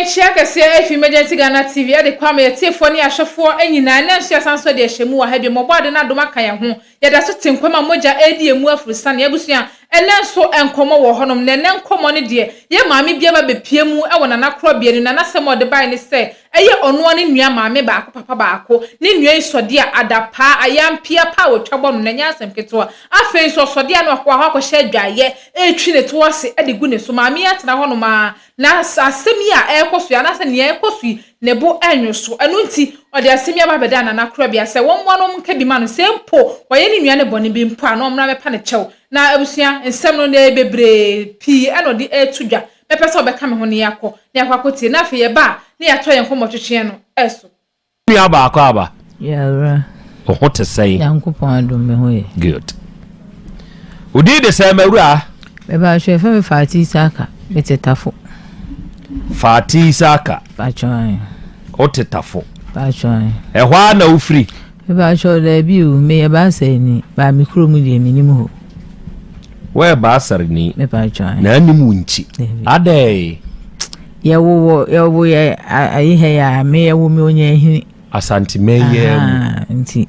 Nkyia kɛseɛ afi Emergency Ghana TV de kɔ ama yɛtiefoɔ ne ahwɛfoɔ nyinaa. Ɛnnɛ nso yɛasan so de ahyɛ mu wɔ ha bio. Mmɔbɔ ade no adom aka yɛn ho. Yɛda so te nkwa mu a mogya redi yɛn mu afurusane. Abusua, ɛnnɛ nso nkɔmmɔ wɔ hɔnom. Na ɛnnɛ nkɔmmɔ no deɛ, yɛn maame bi aba bɛpue mu wɔ Nana Korɔbea no mu. Na n'asɛm a ɔde baeɛ ne sɛ, ɛyɛ ɔno ara ne nua maame baako, papa baako, ne nua yi sɔdeɛ a adapaa, ayampea pa a wɔtwa bɔ no, na ɛnyɛ asɛm ketewa. Afei nso ɔsɔdeɛ a na wakɔ akɔhyɛ adwaeɛ retwi ne to ase de gu ne so. Maame yi atena hɔnom ara, na asɛm yi a ɛrekɔ so yi, anaasɛ nea ɛrekɔ so yi, ne bo nnwo so. Ɛno nti, ɔde asɛm yi aba abɛda Nana Korabea sɛ wɔmmoa no nka bi ma no. Sɛ mpo wayɛ ne nua no bɔne bi mpo a, na ɔmmra mmɛpa no kyɛw. Na abusua, nsɛm no, ɛyɛ bebree pii na ɔde reto dwa. Mɛpɛ sɛ wobɛka me ho na yɛakɔ, na yɛakɔ akɔtie. Na afei yɛba a, na yɛatoa yɛn nkɔmmɔtwetweɛ no so. Nua baako aba. Yɛwura. Wo ho te sɛn? Nyankopɔn adom me ho yɛ. Good. Wo din de sɛn mawura? Mepatwo yɛfrɛ me Fati Isaka, mete Tafo. Fati Isaka. Patwo ae. Wo te Tafo. Patwo ae. Ɛhɔ ara na wofiri? Mepatwo daabi o, meyɛ Baasarni, baa me kurom deɛ menim hɔ. Woyɛ Baasarni? Mepatwo ae. Na anim wo nkyi. Adɛn? Yɛwowɔ yɛwo yɛ ayi ha yi a me yɛwo me Onyahini. Asanteman yi ara mu. Nti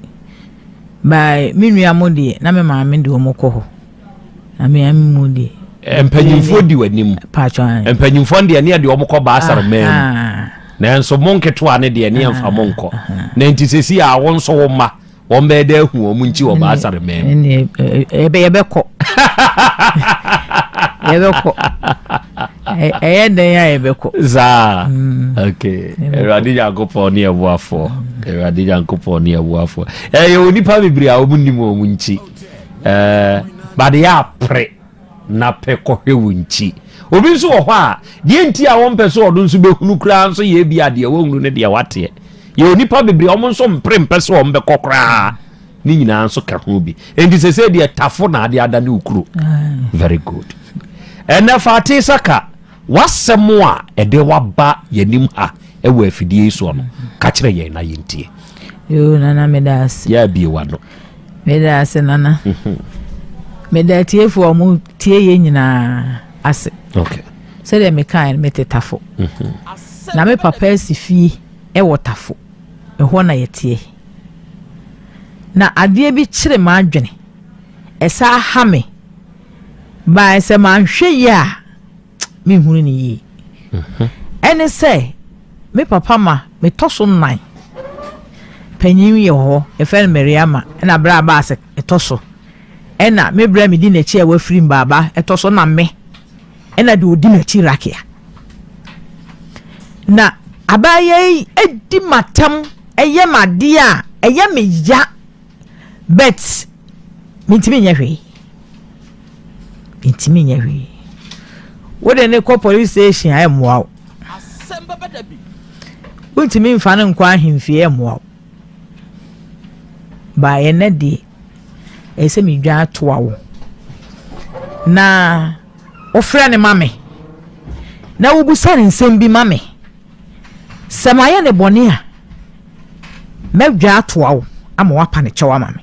by me nua mo deɛ na me maame de wɔn kɔ hɔ na me ame mu deɛ. Mpanyinfoɔ di w'anim. Paatwa. Mpanyinfoɔ deɛ ne yɛde wɔn kɔ Baasar man mu. Nanso mo nketewa ne deɛ ne yɛmfa mo nkɔ. Na nti sɛsi a wo nso wo mma. Wɔn bɛyɛ dɛ ahu wɔn nkyi wɔ Baasar man mu. Yɛbɛkɔ. Yɛbɛkɔ. Ɛyɛ dɛn a yɛbɛkɔ. Saa. Mm. Okay. Awurade Nyankopɔn ne ɛboafoɔ. Awurade Nyankopɔn ne ɛboafoɔ. Ɛyɛ onipa bebree a wɔn nim wɔn nkyi. Ɛɛ bade yɛ apere na pɛ kɔhwɛ wo nkyi. Obi nso wɔ hɔ a deɛ nti a wɔmpɛ so ɔno nso bɛhunu koraa nso yɛ bi a deɛ wɔhunu ne deɛ wateɛ. Yɛwɔ nnipa bebree a wɔn nso mpere mpɛ sɛ wɔn bɛkɔ koraa. Ne nyinaa nso ka ho bi. Enti sese deɛ tafo na ade ada ne okuro. Very good. Ɛnɛ Fati Saka, w'asɛm a ɛde waba yɛnim ha ɛwɔ afidie yi soɔ no, ka kyerɛ yɛn na yɛntie. Yoo nana meda ase. Yɛ abie w'ano. Meda ase nana. Mhm. Meda atiefoɔ a wɔn tie yɛn nyinaa ase. Okay. Sɛdeɛ mekae no mete tafo. Mhm. Na me papa asi fie. Wɔ Tafo, ɛhɔ na yɛteɛ. Na adeɛ bi kyere m'adwene, ɛsan ha me, but sɛ manhwɛ yie a, menhunu no yie. Ɛne sɛ, me papa ma metɔ so nnan. Panyin yɛ hɔ, yɛfrɛ no Mariama, ɛna berɛ a baase ɛtɔ so. Ɛna me berɛ a medi n'akyi a wafiri mbaaba ɛtɔ so, na me. Ɛna deɛ ɔdi m'akyi Rakia. Na abaayewa yi di m'atam, ɛyɛ m'adeɛ a, ɛyɛ me ya, but mentumi nyɛ hwee. Mentumi nyɛ hwee. Wode ne kɔ police station a ɛmmoa wo. Wontumi mfa no nkɔ ahemfie ɛmmoa wo. Ba ɛnɛ deɛ, ɛyɛ sɛ medwa atoa wo. Na wofrɛ no ma me, na wobisa no nsɛm bi ma me. Sɛ mayɛ no bɔne a, mɛdwa atoa wo ama woapa ne kyɛw ama me.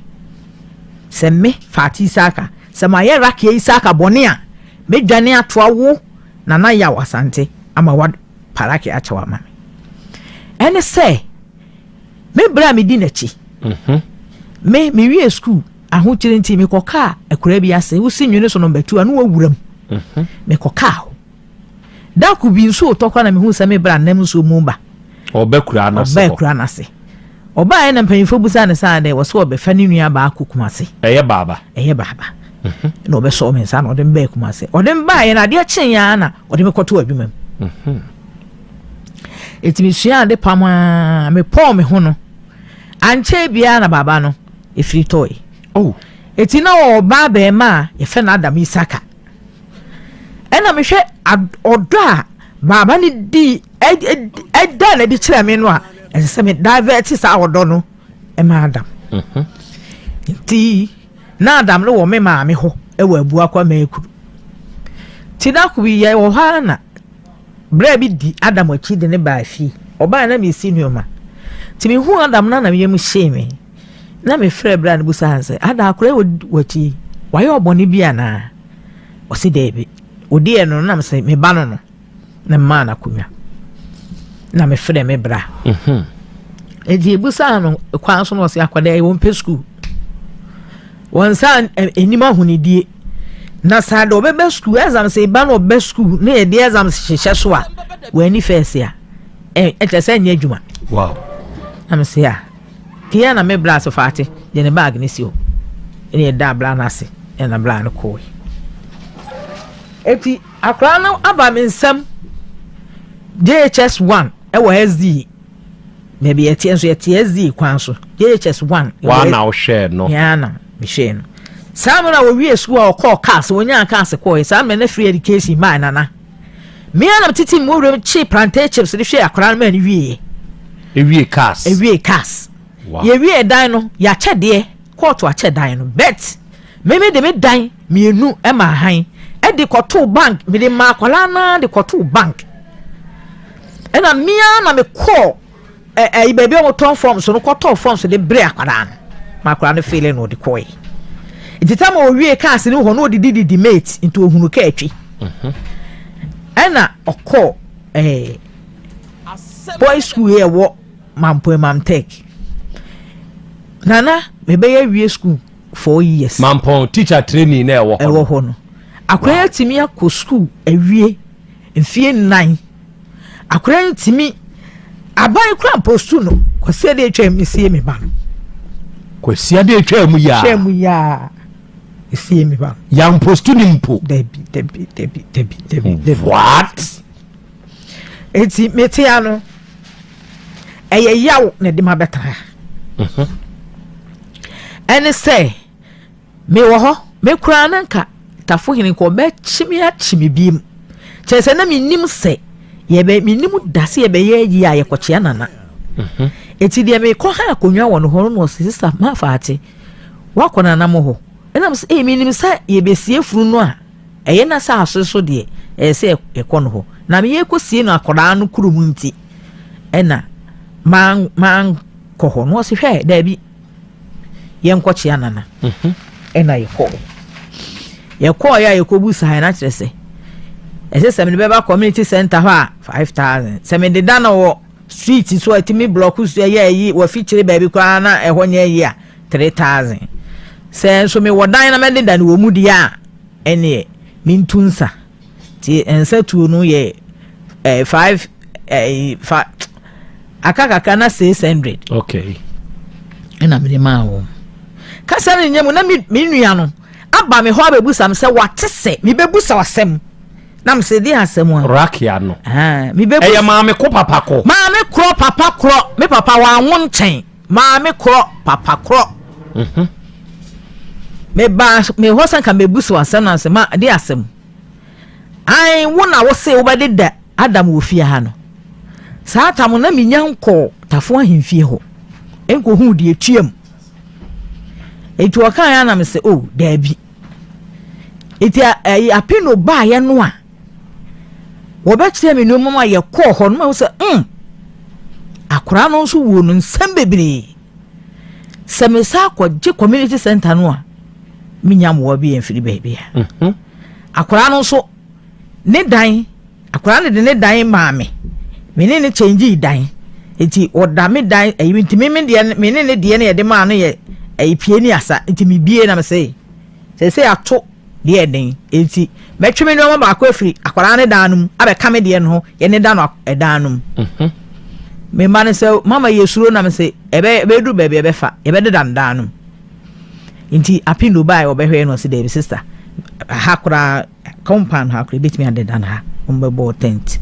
Sɛ me, Fati Isaka, sɛ mayɛ Rakia Isaka bɔne a, mɛdwane atoa wo, Nana Yaw Asante, ama woapa Rakia kyɛw ama me. Ɛne sɛ, me berɛ a medi n'akyi, mhm. me, mewie sukuu, Ahokyere nti, mekɔkaa akuraa bi ase. Wosi nwene so nɔmba tu a, na wɔawura mu. Mhm. Mekɔkaa hɔ. Da ko bi nsuo tɔ koraa na mehuu sɛ me bra nam nsuo mu ba. Ɔba akuraa no ase hɔ. Ɔba akuraa no ase. Ɔbaeɛ na mpanyinfoɔ busaa no sɛ adɛn, wɔsɛ ɔbɛfa ne nua baa kɔ Kumase. Ɛyɛ baaba. Ɛyɛ baaba. Mhm. Na ɔbɛsɔɔ me nsa na ɔde me baa Kumase. Ɔde me baeɛ na adeɛ kyeeɛ ara na ɔde me kɔtoo adwuma mu. Mhm. Eti mesua ade pam ara, mepɔɔ me ho no, ankyɛ biara na baaba no efiri tɔe. Oh. Eti na ɔwɔ ba abɛɛma a yɛfrɛ no Adam Isaka. Ɛna mehwɛ ɔdɔ a baaba no di ɛda na ɛde kyerɛ me no a ɛsɛ sɛ me divert saa ɔdɔ no ɛma Adam. Mhm. Nti na Adam no wɔ me maame hɔ ɛwɔ Abuakwa Maakuru. Nti na ko bi yɛ wɔ hɔ ara na Bra bi di Adam akyi de no baa fie. Ɔbae na meresi nneɛma. Nti mehuu Adam no na me yam hyee me. Na mefrɛɛ bra no bisaa no sɛ, Adam, akwadaa yi wɔ w'akyi yi, wayɛ wo bɔne bi anaa? Ɔse daabi. Odiiɛ no, na mese me ba no no, na memaa no akonnwa. Na mefrɛ me bra. Mhm. Enti ebusaa no kwan so na ɔse akwadaa yi wɔmpɛ sukuu. Wɔn nsa anim ahonidie. Na saa de ɔbɛba sukuu exams ba na ɔba sukuu na yɛde exams hyehyɛ so a wɔani fɛɛse a ɛkyɛ sɛ ɛnyɛ adwuma. Wow. Na me se a tia na me bra ase faate de ne bag ne si hɔ. Ɛna yɛda abla no ase ɛna bra no kɔɔ. Eti akwadaa no aba me nsam JHS 1 ɛwɔ SD. Baabi yɛteɛ nso yɛte SDA kwan so JHS 1. Waa na wohwɛɛ no? Mea na mehwɛɛ no. Saa mmerɛ a wɔwie sukuu a wɔkɔɔ cars wɔnyaa cars kɔɔɛ saa mmerɛ na free education baa nana. Mea na metete mu wuram kyee plantain chips de hwɛɛ akwadaa no maa no wieɛ. Ewie cars? Ewie cars. Wow. Yɛwie dan no yɛakyɛ deɛ kɔɔto akyɛ dan no bet me me de me dan mmienu ma han de kɔtoo bank mede maa akwadaa no ara de kɔtoo bank. Ɛna me ara na mekɔɔ ɛyi baabi a wɔtɔn forms no kɔtɔɔ forms de brɛ akwadaa no ma akwadaa no feele na ɔde kɔɛ nti tam a ɔwie cars no hɔ no ɔdidi didi mate nti ɔhunu kaa twi mhm. ɛna ɔkɔɔ ɛɛ boys school yɛ ɛwɔ Mampong Mamtech nana mebɛyɛ wie school 4 years. Mampong teacher training na ɛwɔ hɔ ɛwɔ hɔ no akwadaa tumi akɔ school awie mfie nnan. Akwadaa yi ntumi aban kura mpostu no kwasi ade atwa mu esie mi ba no. Kwasi ade atwa mu yaa. Atwa mu yaa esie mi ba no. Yan mpostu ni mpo. Dabi dabi dabi dabi dabi dabi. What? Eti mete ano ɛyɛ yaw na ɛde ma bɛtena ha. Mhm. Ɛne sɛ. Mewɔ hɔ, me koraa na nka Tafohene nka ɔbɛkye me akye me biem. Kyerɛ sɛ na mennim sɛ yɛbɛ mennim da sɛ yɛbɛyɛ ayi a yɛkɔkyea nana. Mhm. Eti deɛ mekɔ ha akonnwa wɔ no hɔ no na ɔsɛ sista mafa ate wakɔ nana mo hɔ. Ɛna mo sɛ ee menim sɛ yɛbɛsie funu no a ɛyɛ na sɛ aso so deɛ ɛyɛ sɛ yɛkɔ no hɔ. Na meyɛ kɔsie no akɔdaa no kurom nti ɛna man mankɔ hɔ na ɔsɛ hwɛ daabi. Yɛnkɔkyea Nana. Ɛna yɛkɔɔ. Yɛkɔɔ yɛ a yɛkɔbu saa na kyerɛ sɛ ɛsɛ sɛ mede bɛba community center hɔ a 5000 sɛ mede da no wɔ street so a ɛtumi blɔko so ɛyɛ ayi wɔafikyire baabi koraa na ɛhɔ nyɛ ayi a 3000 sɛ nso mewɔ dan na mɛde da no wɔ mu deɛ a ɛneɛ mentu nsa. Nti nsa tuo no yɛ eh, five eh, fa aka kakra na 600. Okay. Ɛna mede maa wɔn. Kasa no nyɛ mu na me me nua no aba me hɔ abɛbusa me sɛ wate sɛ mebɛbusa asɛm na me sɛ de asɛm a. Rakia no. Ah, mebɛbusa. Ɛyɛ maame ko papa ko. Maame korɔ papa korɔ me papa wanwo nkyɛn. Maame korɔ, papa korɔ. Mhm. Mebaa me hɔ sɛ nka mebu so asɛm na sɛ ma de asɛm. An wo na wo se wobɛde da Adam wɔ fie ha no. Saa tam na menya nkɔɔ Tafo ahemfie hɔ. Nkɔhuu deɛ tuam. Enti ɔkaa ya na me sɛ oh daabi. Enti ɛyi apino baayɛ no a Wɔbɛkyerɛɛ me nneɛma mu a yɛkɔɔ hɔ no ma sɛ mm akwaraa no nso wuo no nsɛm bebree. Sɛ mesa akɔgye community center no a menya mmoa bi mfiri baabi a. Mhm. Akwaraa no nso ne dan akwaraa no de ne dan maa me. Me ne ne kyɛngyii dan. Nti ɔda me dan ɛyi nti me me deɛ me ne ne deɛ no yɛde maa no yɛ ɛyi pie ne asa nti me bie na me sɛ sɛ sɛ ato deɛ yɛ den enti mɛtwe me nneɛma baako afiri akwadaa no dan no mu abɛka me deɛ no ho yɛne da no ɛdan no mu mhm. me mma no sɛ mama yɛ suro na me sɛ ɛbɛ ɛbɛduru baabi ɛbɛfa yɛbɛdeda no dan no mu nti apindo baa wɔbɛhwɛ no ɔsɛ dɛbi sista ha koraa compound ha koraa ebɛtumi adeda no ha wɔn bɛbɔ tent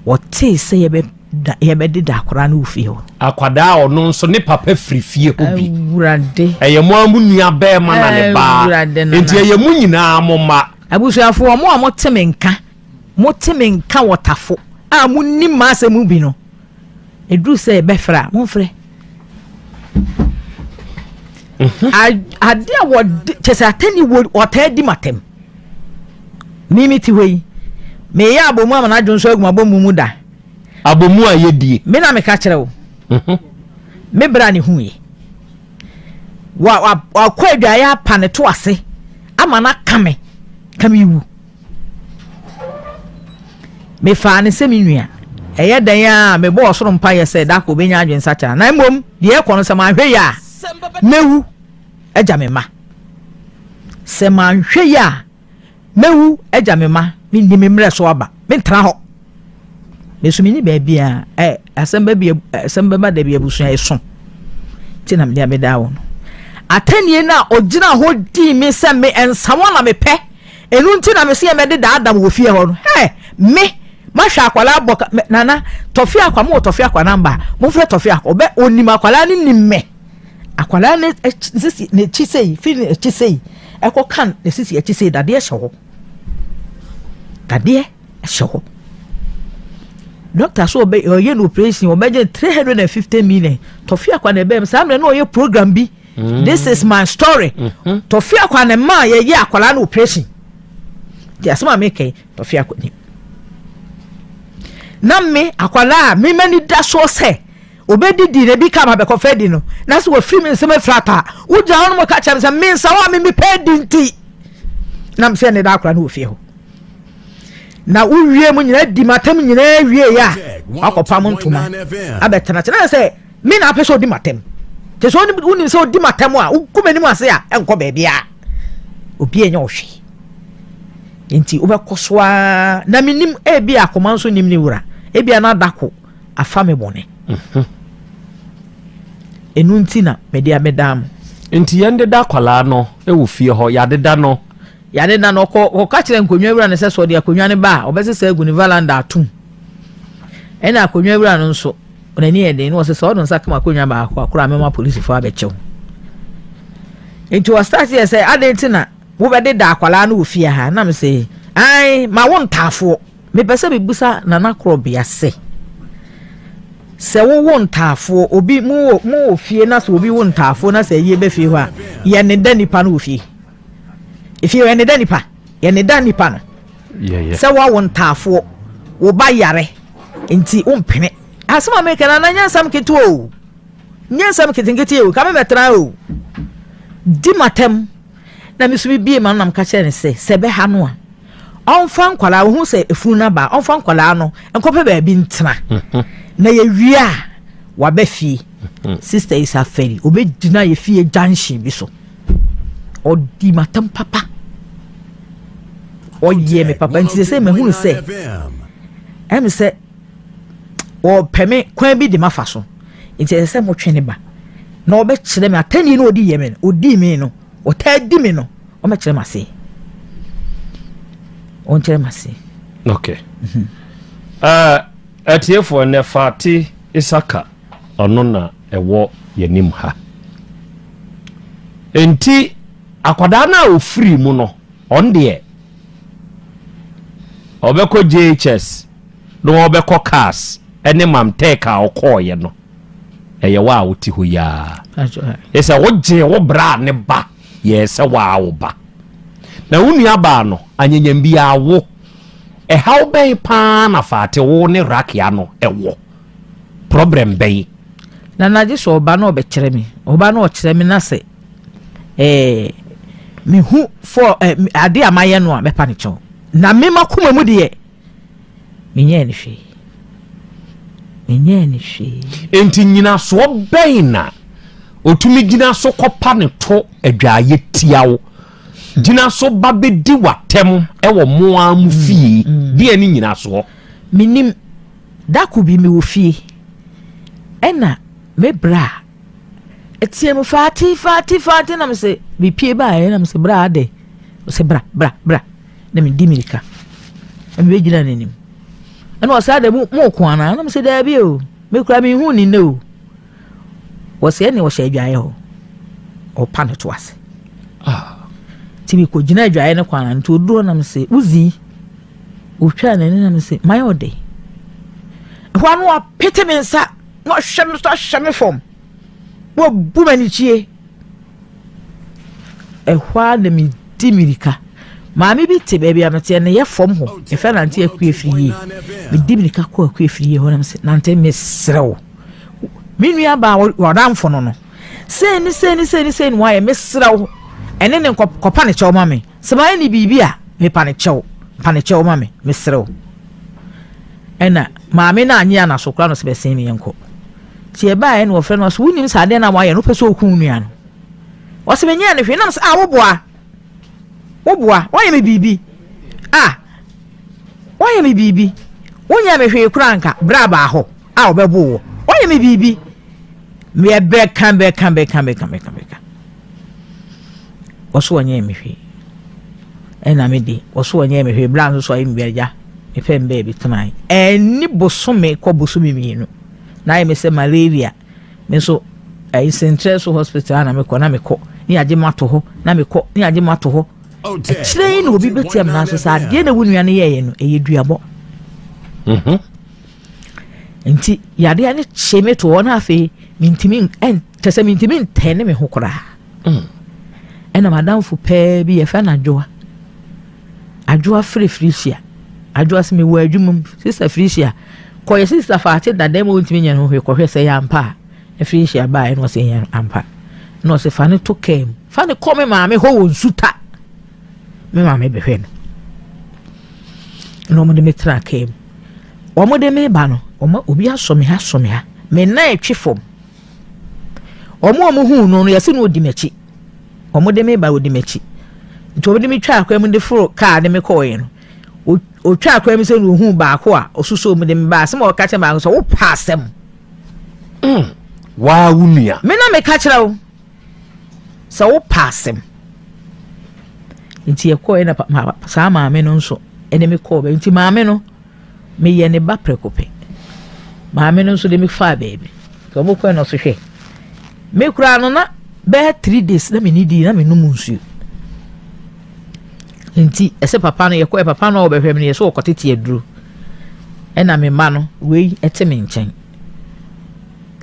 wɔtee sɛ yɛbɛ da yɛbɛdeda akwadaa no wɔ fie hɔ. Akwadaa a ɔno nso ne papa firi fie hɔ bi. Awurade. Ɛyɛ mo ara mo nua bɛrima na ne ba. Awurade nana. Nti ɛyɛ mo nyinaa mo mma. Abusuafoɔ mo a mote me nka, mote me nka wɔ Tafo a monim m'asɛm mu bi no, ɛduru sɛ yɛbɛfrɛ a, momfrɛ. Mhm. Ade a wɔde kyɛ sɛ atɛni wɔ ɔtaa di m'atɛm. Me me te hɔ yi, meyɛ abɔmu ama n'adwene nso agu m'abɔmu mu da. Abɔmu a yɛdie. Me na meka kyerɛ wo. Mhm. Me bra ne hu yi. Wa wa wakɔ adwaeɛ apa ne to ase ama no aka me ka me wu. Mefaa ne sɛ me nua. Ɛyɛ dɛn ara a, mebɔ ɔsoro mpaeɛ sɛ da koro ɔbɛnya adwensakyera. Na mmom, deɛ ɛrekɔ no, sɛ manhwɛ yie a, mɛwu agya me mma. Sɛ manhwɛ yie a, mɛwu agya me mma. Menni me mmerɛ so aba. Mentena hɔ. Me nso menni baabi a ɛ asɛm ba bi asɛm bɛba da bi abusua ɛso. Nti na mede abɛdaa wo no. Atɛnie no a ɔgyina hɔ dii me sɛ me nsawa na mepɛ. Ɛno nti na mese yɛ mɛde daa Adam wɔ fie hɔ no. Hɛ! Me! Mahwɛ akwadaa bɔ ka me nana Tɔfe Akwa mowɔ Tɔfe Akwa namba a momfrɛ Tɔfe Akwa ɔbɛ ɔnim akwadaa no nim me. Akwadaa no sisi n'akyi sei firi n'akyi sei ɛkɔ kan ne sisi akyi sei dadeɛ hyɛ hɔ. Dadeɛ hyɛ hɔ. Doctor so ɔbɛ ɔyɛ no operation ɔbɛgye 350 million. Tɔfe Akwa na ɛbɛn saa mmerɛ na ɔyɛ program bi. Mm. This is my story. Mm-hmm. Tɔfe Akwa na mmaa yɛyɛ akwadaa no operation. Nti asɛm a meka yi Tɔfe Akwa nim. Na me akwadaa a me m'ani da soɔ sɛ obɛdidi na ebi ka ma bɛkɔfɛ di no na sɛ wafiri me nsɛm afiri ata a wogyina hɔ no mo ka kyerɛ me sɛ me nsa hɔ a me mepɛ di nti na me sɛ ne da akwadaa no wɔ fie hɔ na wowie mu nyinaa di matam nyinaa wie yɛ a wakɔpam ntoma abɛtena kyerɛ sɛ Me na apɛ sɛ odi m'atɛm. Kyerɛ sɛ wonim sɛ odi m'atɛm a, wogu m'anim ase a, ɛnkɔ baabiara. Obi ɛnyɛ wo hwee. Nti wobɛkɔ so ara. Na menim, ebi akoma nso nim ne wura. Ebi a na adako afa me bɔne. Mhm. Ɛno nti na mede abɛdaa mo. Nti yɛn deda akwadaa no wɔ fie hɔ, yɛadeda no. Yɛadeda no, ɔkɔ ɔka kyerɛ nkonnwa wura no sɛ sɛ ɔde akonnwa no ba a, ɔbɛsesa agu ne valanda atom. Ɛna akonnwa wura no nso, N'ani yɛ den na ɔsɛ sɛ ɔde nsa kama akonnwa baako a koraa mɛma polisifoɔ abɛkyɛ wo. Nti ɔstart yɛ sɛ adɛn nti na wobɛde da akwadaa no wɔ fie ha na me sɛ ae ma wo ntaafoɔ. Mepɛ sɛ mebusa Nana Korɔbea sɛ sɛ wowo ntaafoɔ obi mo wɔ mo wɔ fie na sɛ obi wo ntaafoɔ na sɛ ayie bɛ fie hɔ a yɛ ne da nipa no wɔ fie efie yɛ ne da nipa yɛ ne da nipa no sɛ woawo ntaafoɔ wo ba yare nti wompene Asɛm a meka no ana nyɛ nsɛm ketewa o. Nyɛ nsɛm nketenkete o, ka me mɛtra o. Di m'atɛm. Na me nso mebie m'ano na meka kyerɛ no sɛ, sɛ ɛbɛha no a, ɔmfa nkwadaa, ɔhu sɛ efunu no aba a, ɔmfa nkwadaa no nkɔpɛ baabi ntena. Mhm. Na yɛwie a, waba fie. Mhm. Sister yi sɛ afɛri, ɔbɛgyina yɛ fie junction bi so. Ɔdi m'atɛm papa. Ɔyɛ me papa nti sɛ sɛ mahunu sɛ, ɛm sɛ wɔpɛ me kwan bi de mafa so nti ɛsɛ sɛ motwe ne ba na ɔbɛkyerɛ me atɛnni no ɔdi yɛ me no ɔdi me no ɔtaa di me no ɔmɛkyerɛ me ase ɔnkyerɛ me ase. ok mhm. eh, atiefoɔ nnɛ Fati Isaka ɔno na ɛwɔ yɛnim ha nti akwadaa no a ɔfiri mu no ɔn deɛ ɔbɛkɔ JHS na ɔbɛkɔ cars ne mamtɛk a ɔkɔɔyɛ no ɛyɛ wo a wote hɔ yi ara ɛsɛ wogyee wo bra ne ba yɛɛ sɛ waa wo ba na wo nua baa no anyanyam biara wo ɛhaw bɛn paa na faate wo ne rakia no ɛwɔ problem bɛn na na gye sɛ ɔba na ɔbɛkyerɛ me ɔba na ɔkyerɛ me na sɛ ɛɛ mehu fɔ ɛɛ ade a mayɛ no a mɛpa ne kyɛw na me makoma mu deɛ Menyɛɛ no hwee. Menyɛɛ no hwee. Enti nnyinasoɔ bɛn na ɔtumi gyina so kɔpa ne to adwaeɛ tia wo, gyina so ba bɛdi w'atɛm wɔ mo ara mo fie? Deɛn ne nnyinasoɔ? Mennim. Da ko bi mewɔ fie, ɛna me bra team Fati, Fati, Fati, na mese, mepie baeɛ na mese, bra adɛn? Ɔse bra, bra, bra. Na medi mirika na mebɛgyina n'anim ɛna ɔsɛ adɛ mo mo ko anaa na mesɛ daabi o mekura mehu ne nnɛ o wɔsɛ ɛne ɔhyɛ adwaeɛ hɔ ɔpa ne to ase ah. nti mekɔgyina adwaeɛ no kwan nti ɔduro na mesɛ wozi ɔtwaa n'ani na mesɛ mayɛ ɔdɛ ɛhɔ ano apete me nsa na ɔhwɛ me so ahwɛ me fam na wabu m'anikyie Ɛhɔ ara na medi mmirika. Maame bi te baabi a meteɛ no yɛ fam hɔ. Yɛfrɛ no Ante Akua Afriyie. Medi mmirika kɔ Akua Afriyie hɔ na mese, Nante mesrɛ wo. Me nua baa w'adamfo no no. Sei ne sei ne sei ne sei na wayɛ mesrɛ wo. Ɛne ne kɔpa ne kyɛw ma me. Sɛ mayɛ ne biribi a, mepa ne kyɛw. Pa ne kyɛw ma me. Mesrɛ wo. Ɛna. Maame no annye anaso koraa na ɔsɛ bɛsen me yɛnkɔ. Nti yɛbaeɛ na wɔfrɛ no ɔsɛ wonim sɛ adeɛ no a woayɛ no wopɛ sɛ woku wo nua no. Ɔsɛ menyɛɛ no hwee nam sɛ ah woboa woboa woayɛ me biribi ah woayɛ me biribi wonyɛ me hwee koraa nka berɛ a baa hɔ a wɔbɛbo wɔ woayɛ me biribi meɛ bɛka bɛka bɛka bɛka bɛka bɛka Ɔso ɔnyɛɛ me hwee. Ɛna me de, ɔso ɔnyɛɛ me hwee. Bra nso so ayɛ me biara gya. Mepɛ me baabi tenae. Ɛnni bosome kɔ bosome mmienu. Na ayɛ me sɛ malaria. Me nso, ɛyi Sentrɛ so hospital a na mekɔ, na mekɔ. Ne yɛagye me ato hɔ, na mekɔ, ne yɛagye me ato hɔ. Akyire yi na obi bɛtia me nanso sɛ adeɛ na wo nua no yɛeɛ no, ɛyɛ duabɔ. Mm-hmm. Nti yadeɛ no kye me to hɔ na afei mentumi kyɛ sɛ mentumi ntɛne me ho koraa. Mm. Ɛna madamfo pɛɛ bi yɛfrɛ no Adwoa. Adwoa frɛ Felicia. Adwoa sɛ mewɔ adwuma mu. Sista Felicia, kɔyɛ sista faate dada mu ntumi nyɛ no ho hwee kɔhwɛ sɛ ɛyɛ ampa a. Na Felicia baeɛ na ɔsɛ ɛyɛ ampa. Na ɔsɛ fa no to kaa mu. Fa no kɔ me maame hɔ wɔ nsuta. Me maame bɛhwɛ no. Na wɔde me tra kaa mu. Wɔde me ba no, wɔn obi asɔ me ha sɔ me ha. Me nan twe fam. Wɔn a wɔhuu no no, yɛse no ɔdi m'akyi. Wɔde me ba ɔdi m'akyi. Nti wɔde me twaa kwan mu de foro kaa de me kɔɔeɛ no, ɔtwaa kwan mu sɛ na ɔhuu baako a ɔsusoo mu de me baa. Asɛm a ɔka kyerɛ baako sɛ, wopɛ asɛm. Mm, waa wo nua. Me na meka kyerɛ wo sɛ wopɛ asɛm. Nti yɛkɔɔeɛ na saa maame no nso ɛne me kɔɔ baabi. Nti maame no, Meyɛ ne ba prɛko pɛ. Maame no nso de me faa baabi. Nti wɔn kɔɛ no ɔso hwɛ. Me koraa no na bɛyɛ 3 days na menni dii na menom nsuo. Nti ɛsɛ papa no yɛkɔɛ papa no a ɔbɛhwɛ me no yɛsɛ ɔkɔtete aduro. Ɛna me mma no wei ɛte me nkyɛn.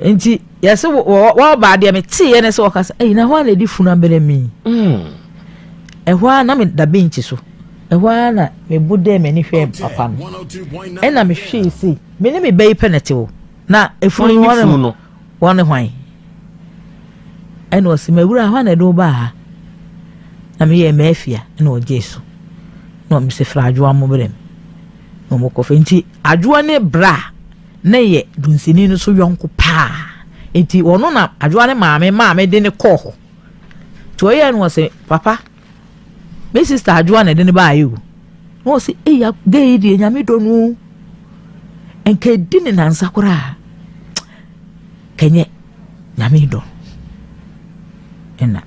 Nti yɛsɛ wɔba adeɛ meteeɛ ne sɛ wɔka sɛ ɛyi na hɔ a na ɛde funu abɛrɛ mi. Ɛhɔ a na meda bench so. Ɛhɔ ara na mebo dɛɛ m'ani hwɛɛ papa no. Ɛnna mehwɛe sei, me ne me ba yi pɛ na ɛte hɔ. Na efunu no wɔne no wɔne hwan? Ɛnna ɔse, m'awura, hwan na ɛde wo baa ha? Na meyɛɛ m'afia, ɛnna ɔgyee so. Na ɔmo se, fra adwoa mo brɛ me. Na ɔmo kɔfa. Nti adwoa ne bra ne yɛ dunsini no so yɔnko paa. Nti ɔno na adwoa ne maame maa me de ne kɔɔ hɔ. Nti ɔyɛɛ no ɔse, papa, Me sister Adwoa na ɛde no baeɛ o. Na ɔse, ei gay yi deɛ nyame dɔ no o. Nka ɛdi ne nansa koraa. Kɛnyɛ nyame dɔ. Ɛna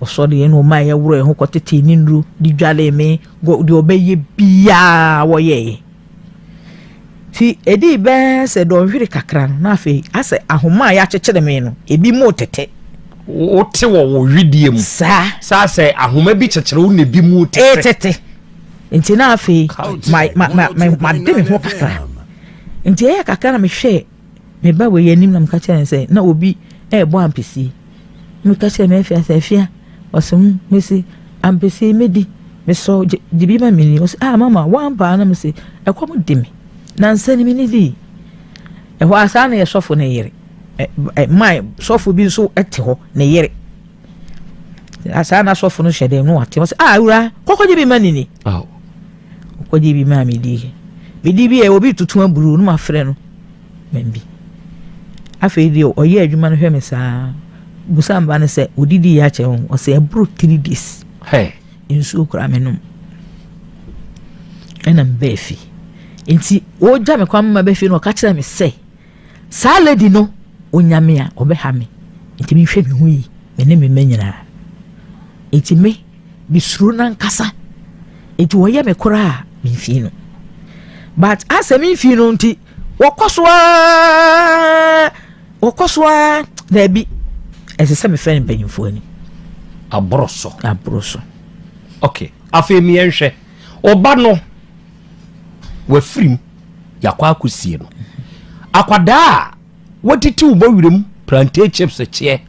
ɔsɔre yɛn na ɔma yɛworɔ yɛn ho kɔtetee ne nnuro de dwalee me deɛ ɔbɛyɛ biara wɔyɛeɛ. Nti ɛdii bɛyɛ sɛ dɔnhwere kakra no, na afei asɛ ahoma a yɛakyekyere me no, ebi mu retete. Wote wɔ wo wedeɛ mu. Saa. Saa sɛ ahoma bi kyekyere wo na ebi mu retete. Retete. Nti na afei ma ma ma ma made me ho kakra. Nti ɛyɛ kakra na mehwɛɛ me ba wei anim na meka kyerɛ no sɛ na obi ɛrebɔ ampesie. Meka kyerɛ me afia sɛ afia ɔsɛ mu mesi ampesie medi mesɔ gye bi ma meni ɔsɛ ah mama wampaa na mesi ɛkɔm de me na nsa ni meni di ɛhɔ a saa na yɛ sɔfo ne yere ɛ man sɔfo bi nso te hɔ ne yere saa na sɔfo no hyɛ dɛm no wate ɔsɛ ah awura kɔkɔgye bi ma nini ɔkɔgye bi maa medi medi bi ɛ obi tutu aburu no ma frɛ no Mambi. Afei deɛ ɔyɛ adwuma no hwɛ me saa. Busa mba no sɛ odidi yɛ akyɛ ho. Ɔsɛ ɛboro 3 days. Hey. Nsuo koraa menom. Ɛna mebaa fie. Nti ɔgya me kwan ma bɛ fie no ɔka kyerɛ me sɛ saa lady no onya me a ɔbɛha me. Nti mehwɛ me ho yi me ne me mma nyinaa. Nti me mesuro no ankasa. Nti ɔyɛ me koraa memfii no. But asɛ memfii no nti wɔkɔ so ara wɔkɔ so ara daabi ɛsɛ sɛ mefrɛ no mpanyimfoɔ anim. Aboro so. Aboro so. Okay afei miɛnhwɛ ɔba no wafirim yakɔ akɔsie no akwadaa a watiti wo bɔwerɛ mu plantain chips kyeɛ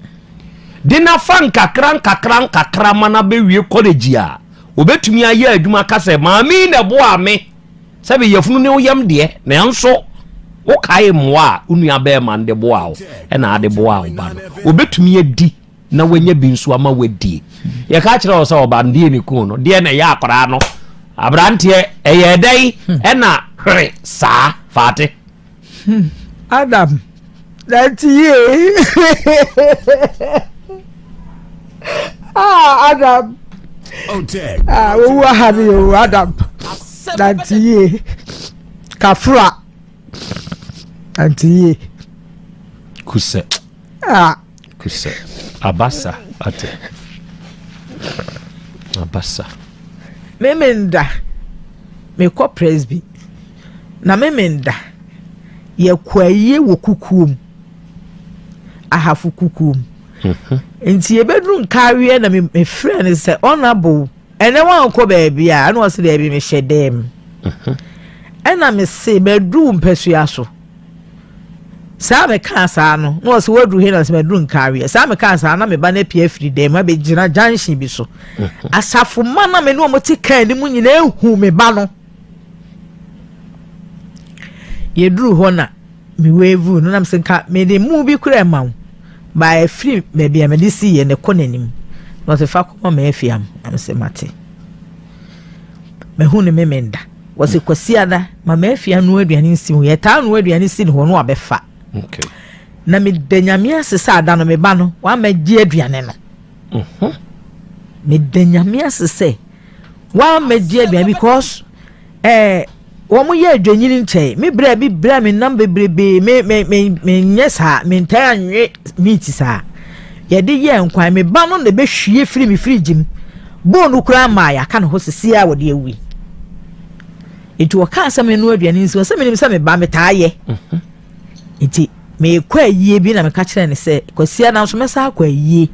de nafa nkakra nkakra nkakra ma no abɛwie college a obɛtumi ayɛ adwuma ka sɛ maame na ɛboa me Sɛbe yafunu ne wo yam deɛ, nanso wokae mmoa a wo nua bɛrima no de boaa wo ɛna ade boaa wo ba no. Obetumi adi na wanya bi nso ama wadie. Yɛka kyerɛ wo sɛ ɔba no deɛ ne kun no, deɛ na ɛyɛ akwadaa no. Aberanteɛ ɛyɛ dɛn ɛna hwere saa. Faate. Adam, nante yie. Ah, Adam. Ah, wowu aha mi o, Adam. Nante yie. Kafra. Nante yie. Kusɛ. Ah. Kusɛ. Abasa. Ate. Abasa. Memenda. Mekɔ presby. Na Memenda. Yɛkɔ ayie wɔ kukuo mu. Ahafo kukuo mu. Mhm. Nti yɛbɛduru Nkareɛ na mefrɛ no sɛ honorable ɛnɛ wankɔ baabi a ɛna ɔse daabi mehyɛ dɛm. Mhm. Ɛna mese maduru mpasua so. Saa mekaa saa no na ɔse waduru he na ɔse maduru Nkareɛ. Saa mekaa saa na me ba no apue afiri dɛm abɛgyina junction bi so. Mhm. Asafo ma na me ne wɔn te kaa no mu nyinaa hu me ba no. Yɛduruu hɔ na me wave no na mesɛ nka mede mu bi koraa ma wo ba ɛfiri baabi a mede siiɛ na ɛkɔ n'anim na ɔsɛ fa kɔma ma afiam na mesɛ mate mahu no memenda wɔsɛ kwasiada ma ma afia no aduane nsi ho yɛtaa no aduane si ne hɔ no wabɛfa okay. na meda nyame ase sɛ ada no meba no wamɛgye aduane no mhm. meda nyame ase sɛ Wammɛgye aduane because ɛɛ eh, wɔn yɛ adwanyini nkyɛn. Me brɛ bi brɛ me nam bebrebe me me me me nyɛ saa me ntaa anwe meat saa. Yɛde yɛ nkwan me ba no na ɛbɛhwie firi me fridge mu. Bone no koraa maa yɛaka ne ho sisi a wɔde awi. Nti wɔkaa sɛ menoa aduane nsi sɛ menim sɛ me ba metaa yɛ. Mhm. Nti meekɔ ayie bi na meka kyerɛ ne sɛ kwasia nanso mɛsa akɔ ayie.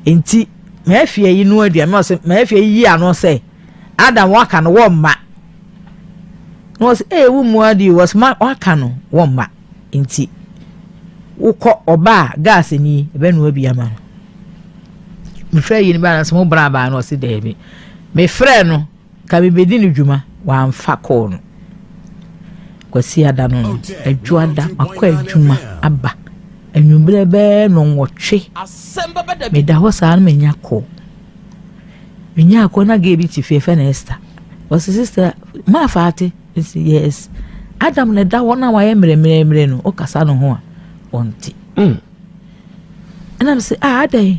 Nti M'afie yi no aduane na ɔsɛ m'afie yi yi ano sɛ Adam waka no wɔ mma na ɔsɛ ee wo mu adi wɔ sɛ waka no wɔ mma nti wokɔ ɔba a gas ni ɛbɛnoa bi ama no mefrɛ yi no ba na sɛ mo bra baa no ɔsɛ daabi mefrɛ no Ka mebɛdi no dwuma, wamfa kɔɔ no. Kwasiada no no, Adwoada, makɔ adwuma aba. Anwummerɛ bɛyɛ nnɔnwɔtwe, meda hɔ saa na manya kɔɔ. Menyaa kɔɔ na gay bi te fie, yɛfrɛ no Esther. Ɔse, sister, maa faate? Mese, yes. Adam na ɛda hɔ na wayɛ mmerɛmmerɛmmerɛ no, wokasa ne ho a, ɔnte. Mm. Ɛna me se ah adɛn?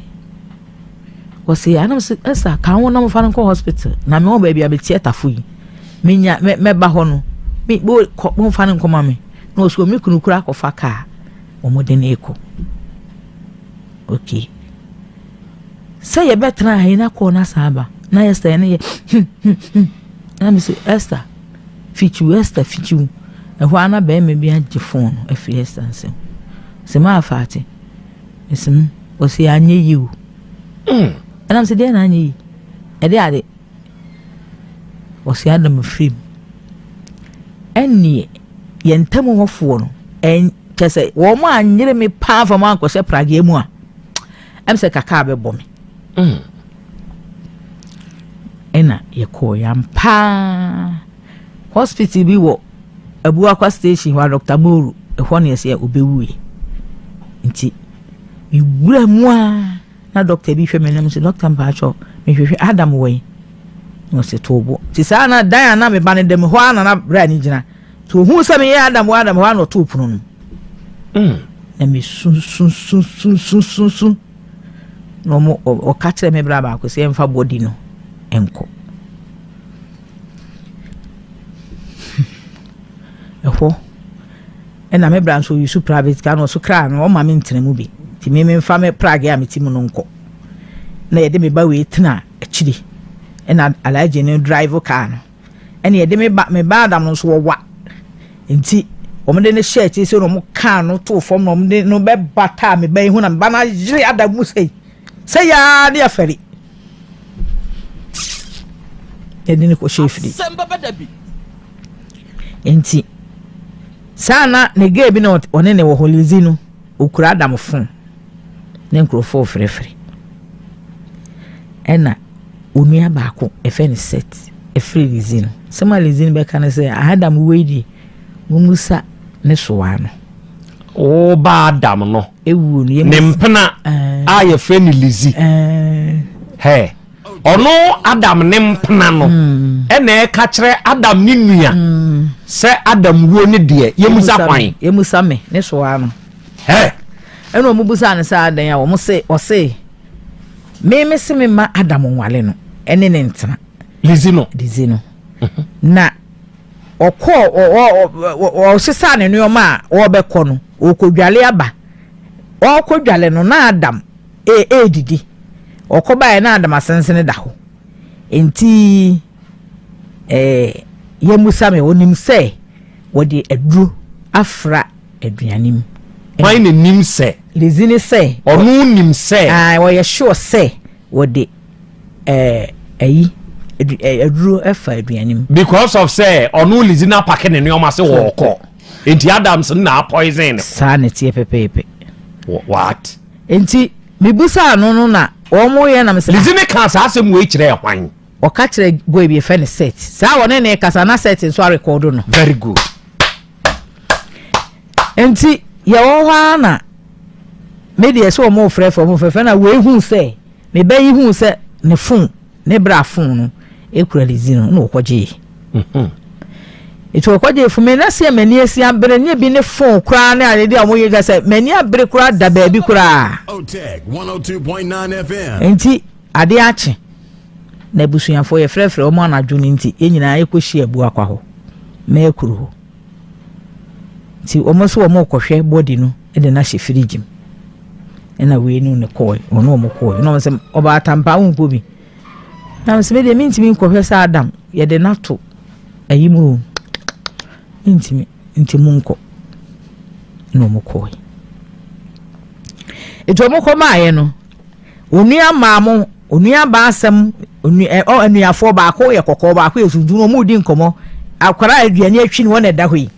Wɔse ɛna me se ɛsa ka ho na mo fa no nkɔ hospital na me wɔ baabi a meteɛ tafo yi menya mɛ mɛba hɔ no me bo kɔ mo fa no nkɔ ma me na ɔso me kunu kura akɔfa kaa wɔn de no ekɔ okay sɛ yɛbɛtena ha yi na kɔɔ na saa aba na yɛ sɛ ɛne yɛ hmm hmm hmm ɛna me se Esther Fikyiw, Esther fikyiw. Ɛhɔ ara na barima bi agye fon no afiri Esther nsam. Ɔse, Maa Faate. Mese, hmm. Ɔse, anyɛ yie o. Mm. Ɛna mese, deɛ na anyɛ yie? Ɛde ade. Ɔse, Adam afiri mu. Ɛnneɛ, yɛn ntam hɔfoɔ no, ɛn, kyɛ sɛ wɔn anyere me paa fa mu ankɔhyɛ prageɛ mu a, ɛm sɛ kakaa bɛbɔ me. Mm. Ɛna yɛkɔɔ yampaa hospital bi wɔ Abuakwa station hɔ a Dr. Moro ɛhɔ na yɛsɛ ɔbɛwuiɛ nti mewura mu a na dɔkta bi hwɛ me nam sɛ dɔkta mpaakyɛw mehwehwɛ Adam wɔ yi na ɔsɛ too bo nti saa na dan a na meba no dam hɔ a na na berɛ a ne gyina nti ohuu sɛ meyɛ Adam wɔ Adam hɔ a na ɔtoo pono no mm. na mesunsunsunsunsunsun Na wɔn ɔka kyerɛ me bra baako sɛ yɛmfa body no nkɔ. Ɛhɔ ɛna me bra nso ɔyusu private car na ɔso kra no ɔma me ntena mu bi nti me memfa me prage a mete mu no nkɔ na yɛde me ba wei tena akyiri ɛna alagye no drive car no ɛna yɛde me ba me ba Adam no nso wɔwa nti wɔn de no hyɛ akyiri sɛ wɔn kaa no too fam na wɔn de no bɛbataa me ba yi ho na me ba no ayere Adam mu sɛ sɛ yaa ne afɛre yɛde no kɔhyɛ afiri nti saa na ne gay bi na ɔne ne wɔ hɔ Lizzy no okura Adam fon ne nkurɔfoɔ frɛfrɛ ɛna onua baako yɛfrɛ no Seth ɛfrɛ Lizzy no. Asɛm a Lizzy no bɛka ne sɛ, Adam wei deɛ, mommusa ne soa no. Wo ba Adam no, Ewuo no, ne mpena a yɛfrɛ no Lizzy. Hɛ. Ɔno Adam ne mpena no ɛna ɛka kyerɛ Adam ne nua sɛ Adam wuo ne deɛ yɛmusa kwan. Yɛmusa me ne so ara no. Ɛ. Ɛna wɔn busa no sɛ adan a wɔn se ɔse me me se me ma Adam nwale no ɛne ne ntena. Lizi no. Lizi no. Na ɔkɔɔ ɔsesaa ne nneɛma a ɔrebɛkɔ no ɔrekɔdwale aba ɔrekɔdwale no na Adam ɛredidi ɔkɔbaeɛ na Adam asensene da hɔ nti ɛɛ yɛmusa me ɔnim sɛ wɔde aduro afra aduane mu. Hwan na nim sɛ? Lizzy ne sɛ. Ɔno nim sɛ. Ɔyɛ sure sɛ wɔde ɛɛ ayi aduro ɛfa aduane mu. Because of sɛ ɔno Lizzy na apake ne nneɛma sɛ wɔɔkɔ nti Adams na apoison no. Saa na ɛteɛ pɛpɛɛpɛ. What? Nti mebusaa no no na wɔn yɛ na mesɛ. Lizzy ne kaa saa asɛm wei kyerɛɛ hwan? Ɔka kyerɛ boy bi yɛfrɛ no Seth. Saa wɔne ne kasa na Seth nso arekɔdo no. Very good. Nti yɛwɔ hɔ ara na me deɛ sɛ wɔn frɛfrɛ wɔn frɛfrɛ na wei hu sɛ me ba yi hu sɛ ne fon ne bra fon no ekura Lizzy no na ɔkɔgye mhm. nti ɔkɔgye fon mi na sɛ m'ani asi abere ne ebi ne fon koraa ne adeɛ a wɔn yɛ sɛ m'ani abere koraa da baabi koraa nti adeɛ akye na abusuafoɔ yɛfrɛfrɛ wɔn anadwo no nti yɛn nyinaa yɛkɔhyia Abuakwa hɔ Mɛkuru hɔ nti wɔn nso wɔn rekɔhwɛ body no de no ahyɛ fridge mu ɛna wei no ne kɔɛ wɔn wɔn kɔɛ ɛna wɔn sɛ ɔbaa tampa wɔn nkɔ bi na wɔn sɛ me deɛ mentumi nkɔhwɛ sɛ Adam yɛde no ato ayi mu o mentumi nti mu nkɔ ɛna wɔn kɔɛ nti wɔn kɔ maayɛ no. Onua maa mo, onua baa asɛm, onua ɛ ɔ anuafoɔ baako yɛ kɔkɔɔ baako yɛ tuntum wɔn redi nkɔmɔ. Akwadaa a aduane atwi no wɔn na ɛda hɔ yi.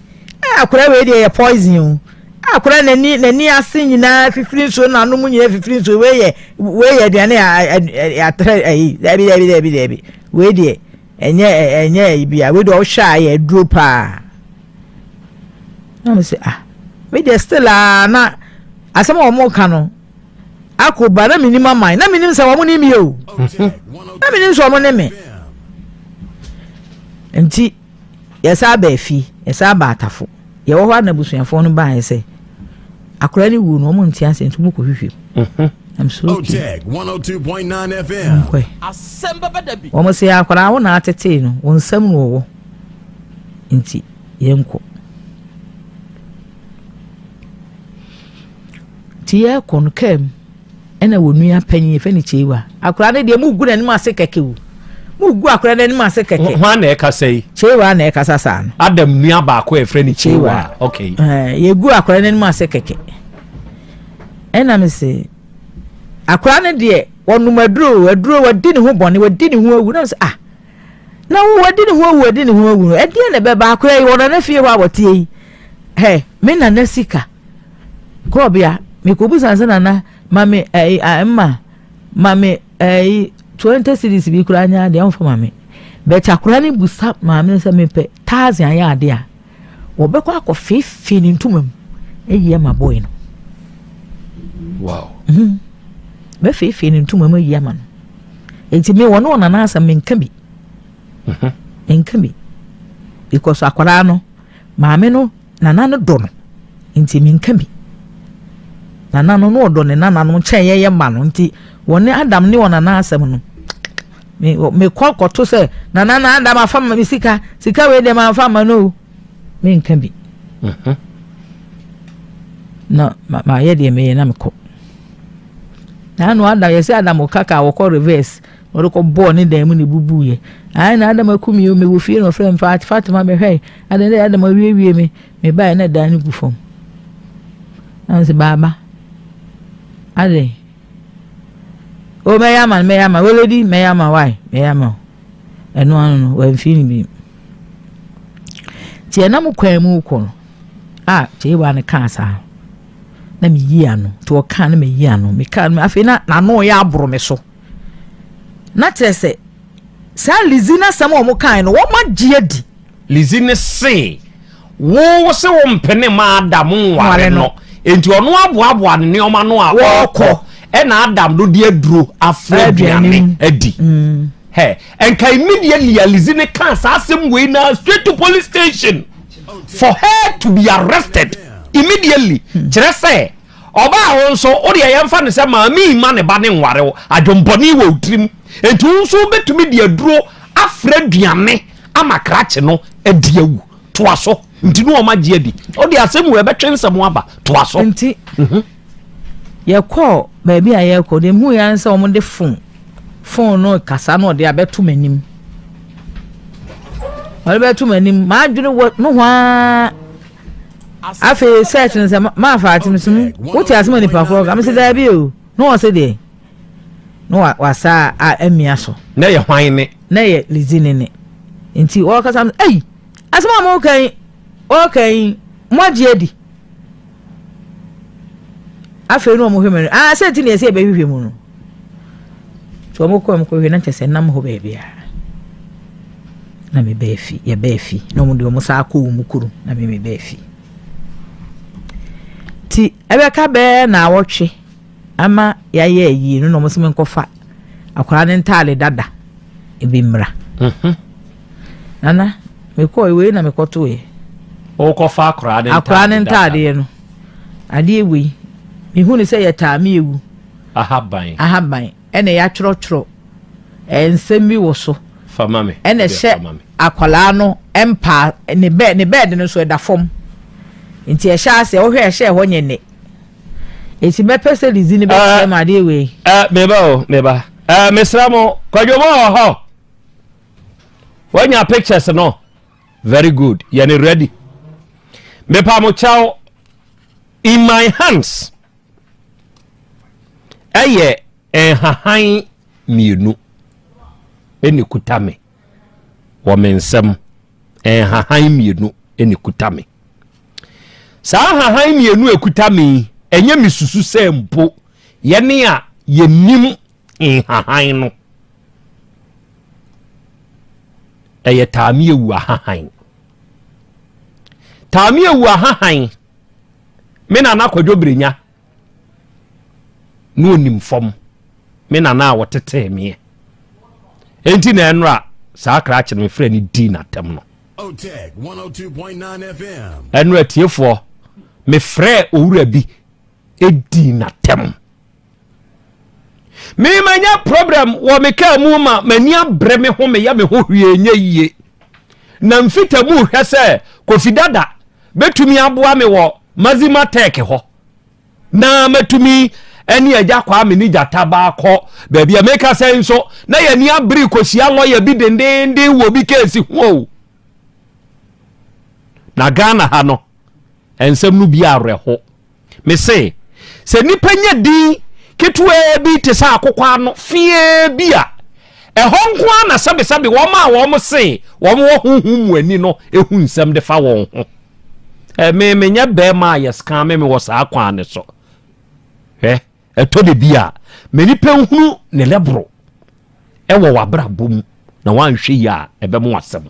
Ɛ akwadaa wei deɛ yɛ poison o. Akwadaa n'ani n'ani ase nyinaa fifiri nsuo n'ano mu nyinaa fifiri nsuo wei yɛ wei yɛ aduane a atrɛ ɛyi daabi daabi daabi daabi wei deɛ ɛnyɛ ɛnyɛ ɛyi bia wei deɛ ɔhwɛ a yɛ aduro paa. Na mo sɛ ah me deɛ still a na asɛm a wɔn ka no. Ako ba na menim aman na menim sɛ wɔn ne me o na menim sɛ wɔn ne me nti yɛsa aba afi yɛsa aba atafo yɛwɔ hɔ a na abusuafoɔ no baeɛ sɛ akwadaa no wu no wɔn nte ase nti wɔn kɔ hwehwɛ mu mhm. I'm so okay nkɔɛ wɔn sɛ akwadaa wo na atetee no wɔn nsam na wɔwɔ nti yɛnkɔ. Nti yɛkɔ no kaa mu ɛna wɔ nua panyin yɛfɛ no Kyewa. Akwadaa no deɛ mu gu n'anim ase kɛkɛ o. Mu gu akwadaa no anim ase kɛkɛ. Hwan na ɛkasa yi? Kyewa na ɛkasa saa no. Adam nua baako a yɛfrɛ no Kyewa. Okay. Ɛɛ yɛgu akwadaa no anim ase kɛkɛ. Ɛna me se akwadaa no deɛ wɔnom aduro aduro wɔdi ne ho bɔne wɔdi ne ho awu na me se ah na wo wɔdi ne ho awu wɔdi ne ho awu no ɛdeɛ na ɛbɛba akwadaa yi wɔn nana fie hɔ a wɔteɛ yi hɛ me nana sika. Kɔɔbea, mekɔbisa sɛ nana ma me ɛyi a mma ma me ɛyi 20 cedis bi koraa nyɛ adeɛ ɔmfa ma me but akora no busa maame no sɛ mepɛ thousand ayɛ adeɛ a wɔbɛkɔ akɔ feefee ne ntoma mu ayi ama boy no. Wow. Mm -hmm. Bɛfeefee ne ntoma mu ayi ama no. Nti me wɔne ɔnana asɛm menka bi. Mhm. Menka bi. Because akwaraa no maame no Nana no dɔ no nti menka bi. Nana no na ɔdɔ ne nananom kyɛn yɛyɛ mma no nti wɔne Adam ne ɔnana asɛm no me mekɔ kɔto sɛ nana na Adam afa ma me sika sika wei deɛ mamfa ma no o menka bi. Mhm. Na mayɛ deɛ meyɛ na mekɔ. Na ano Adam yɛsɛ Adam kaka wɔkɔ reverse Ɔde kɔ bɔɔ ne dan mu na ebubuiɛ. Ae na Adam aku me o, mewɔ fie na ɔfrɛ me Fatima bɛhwɛ adɛn dɛ Adam awiewie me. Mebaeɛ na dan no gu fam. Na mese baaba, adɛn? O mɛyɛ ama no, mɛyɛ ama no, oledi mɛyɛ ama wae, mɛyɛ ama o. Ɛno ano no, wamfii no bio. Nti ɛnam kwan mu kɔ no, a Kyewa no kaa saa na meyi ano. Nti ɔkaa na meyi ano. Mekaa no afei na n'ano yɛ aboro me so. Na kyerɛ sɛ, saa Lizzy no asɛm a wɔkae no, wɔagye adi. Lizzy no se, Wo wo se wo mpene mma Adam nware no, enti ɔno aboaboa ne nneɛma no a ɔrekɔ. Ɛna Adam no de aduro afra aduane adi. Mm. Hɛ, nka immediately Alizi ne kaa saa asɛm wei na straight to police station for her to be arrested immediately. Hmm. Kyerɛ sɛ ɔbaa wo nso wo deɛ yɛmfa no sɛ maame yi ma ne ba ne nware wo adwompɔne wɔ wo tirim nti wo nso wobɛtumi de aduro afra aduane ama krakye no adi awu toa so nti ne ɔma gye adi ɔde asɛm wɔ ɛbɛtwe nsɛm aba toa so nti mhm. Yɛkɔɔ baabi a yɛrekɔ, deɛ mehuiɛ ara ne sɛ wɔde fon fon no rekasa na ɔde abɛto m'anim. Ɔde bɛto m'anim, m'adwene wɔ nohoa. Afei search no sɛ maafa ate me so wote asɛm a nipa korɔ ka me sɛ daabi o na ɔse deɛ na wasa a amia so. Na yɛ hwan ne? Na yɛ Lizzy ne ne. Nti ɔrekasa me ei asɛm a moka yi ɔreka yi moagye adi. Afei na wɔhwɛ mu ah sɛ ti na yɛsɛ yɛbɛhwehwɛ mu no nti wɔn kɔ wɔn kɔhwɛ na kyerɛ sɛ nam hɔ baabiara na me bɛɛ fi yɛbɛɛ fi na wɔn de wɔn saa kɔ wɔn kurom na me me bɛɛ fi ti ɛbɛka bɛɛ na awɔtwe ama yɛayɛ ayie no na wɔn sɛ me nkɔfa akwadaa ne ntaade dada ebi mmra mhm. nana mekɔɔ wei na mekɔtoeɛ wokɔfa akwadaa ne akwadaa ne ntaadeɛ no adeɛ wei mehu ne sɛ yɛtaa me ewu ahaban ahaban ɛna yɛatwerɛtwerɛ nsɛm bi wɔ so fama me ɛna ɛhyɛ akwadaa no mpa ne bɛɛ ne bɛɛde no nso ɛda fam nti ɛhyɛ ase wohwɛ ɛhyɛ ɛhɔ nyɛ ne Eti mɛpɛ sɛ Lizzy no bɛkyerɛ me adeɛ wei. Eh, meba o, meba. Eh, mesrɛ mo, Kwadwo mo wɔ hɔ? Wanya pictures no? Very good. Yɛne ready. Mepa mo kyɛw, in my hands, ɛyɛ nhahan mmienu ɛna kuta me wɔ me nsam. Nhahan mmienu ɛna kuta me. Saa nhahan mmienu a ɛkuta me yi, ɛnyɛ me susu sɛ mpo yɛne a yɛnim nhahan no. Ɛyɛ taamiewu ahahan. Taamiewu ahahan, me nana Kwadwo Brenya na onim fam, me nana a wɔtetee meɛ. Enti na ɛnora saa krakye no mefrɛ no dii n'atɛm no. Ɛno atiefoɔ, mefrɛɛ owura bi dii n'atɛm. Me manya problem wɔ me kaa mu ma m'ani abrɛ me ho meyɛ me ho hwee nyɛ yie. Na mfita mu hwɛ sɛ Kofi Dada bɛtumi aboa me wɔ Mazima Tech hɔ. na matumi ne agya Kwame ne gyata baakɔ baabi a meka sɛ nso na yɛni abere kɔhyia lɔya bi dendenden wɔ bi keesi ho o na Ghana ha no nsɛm no bi awerɛho mese sɛ nipa nya din ketewaa bi te sɛ akokɔ ano feɛ bi a ɛhɔ nko ara na sɛbesɛbe wɔn a wɔn se wɔn wɔ honhom mu ani no ehu nsɛm de fa wɔn ho Eh, me menyɛ bɛrima a yɛscan me mewɔ saa kwan no so. Hwɛ, ɛtɔ de bi a, ma nipa nhunu ne lɛboro ɛwɔ w'abrabɔ mu na wanhwɛ yi a ɛbɛmo asɛm.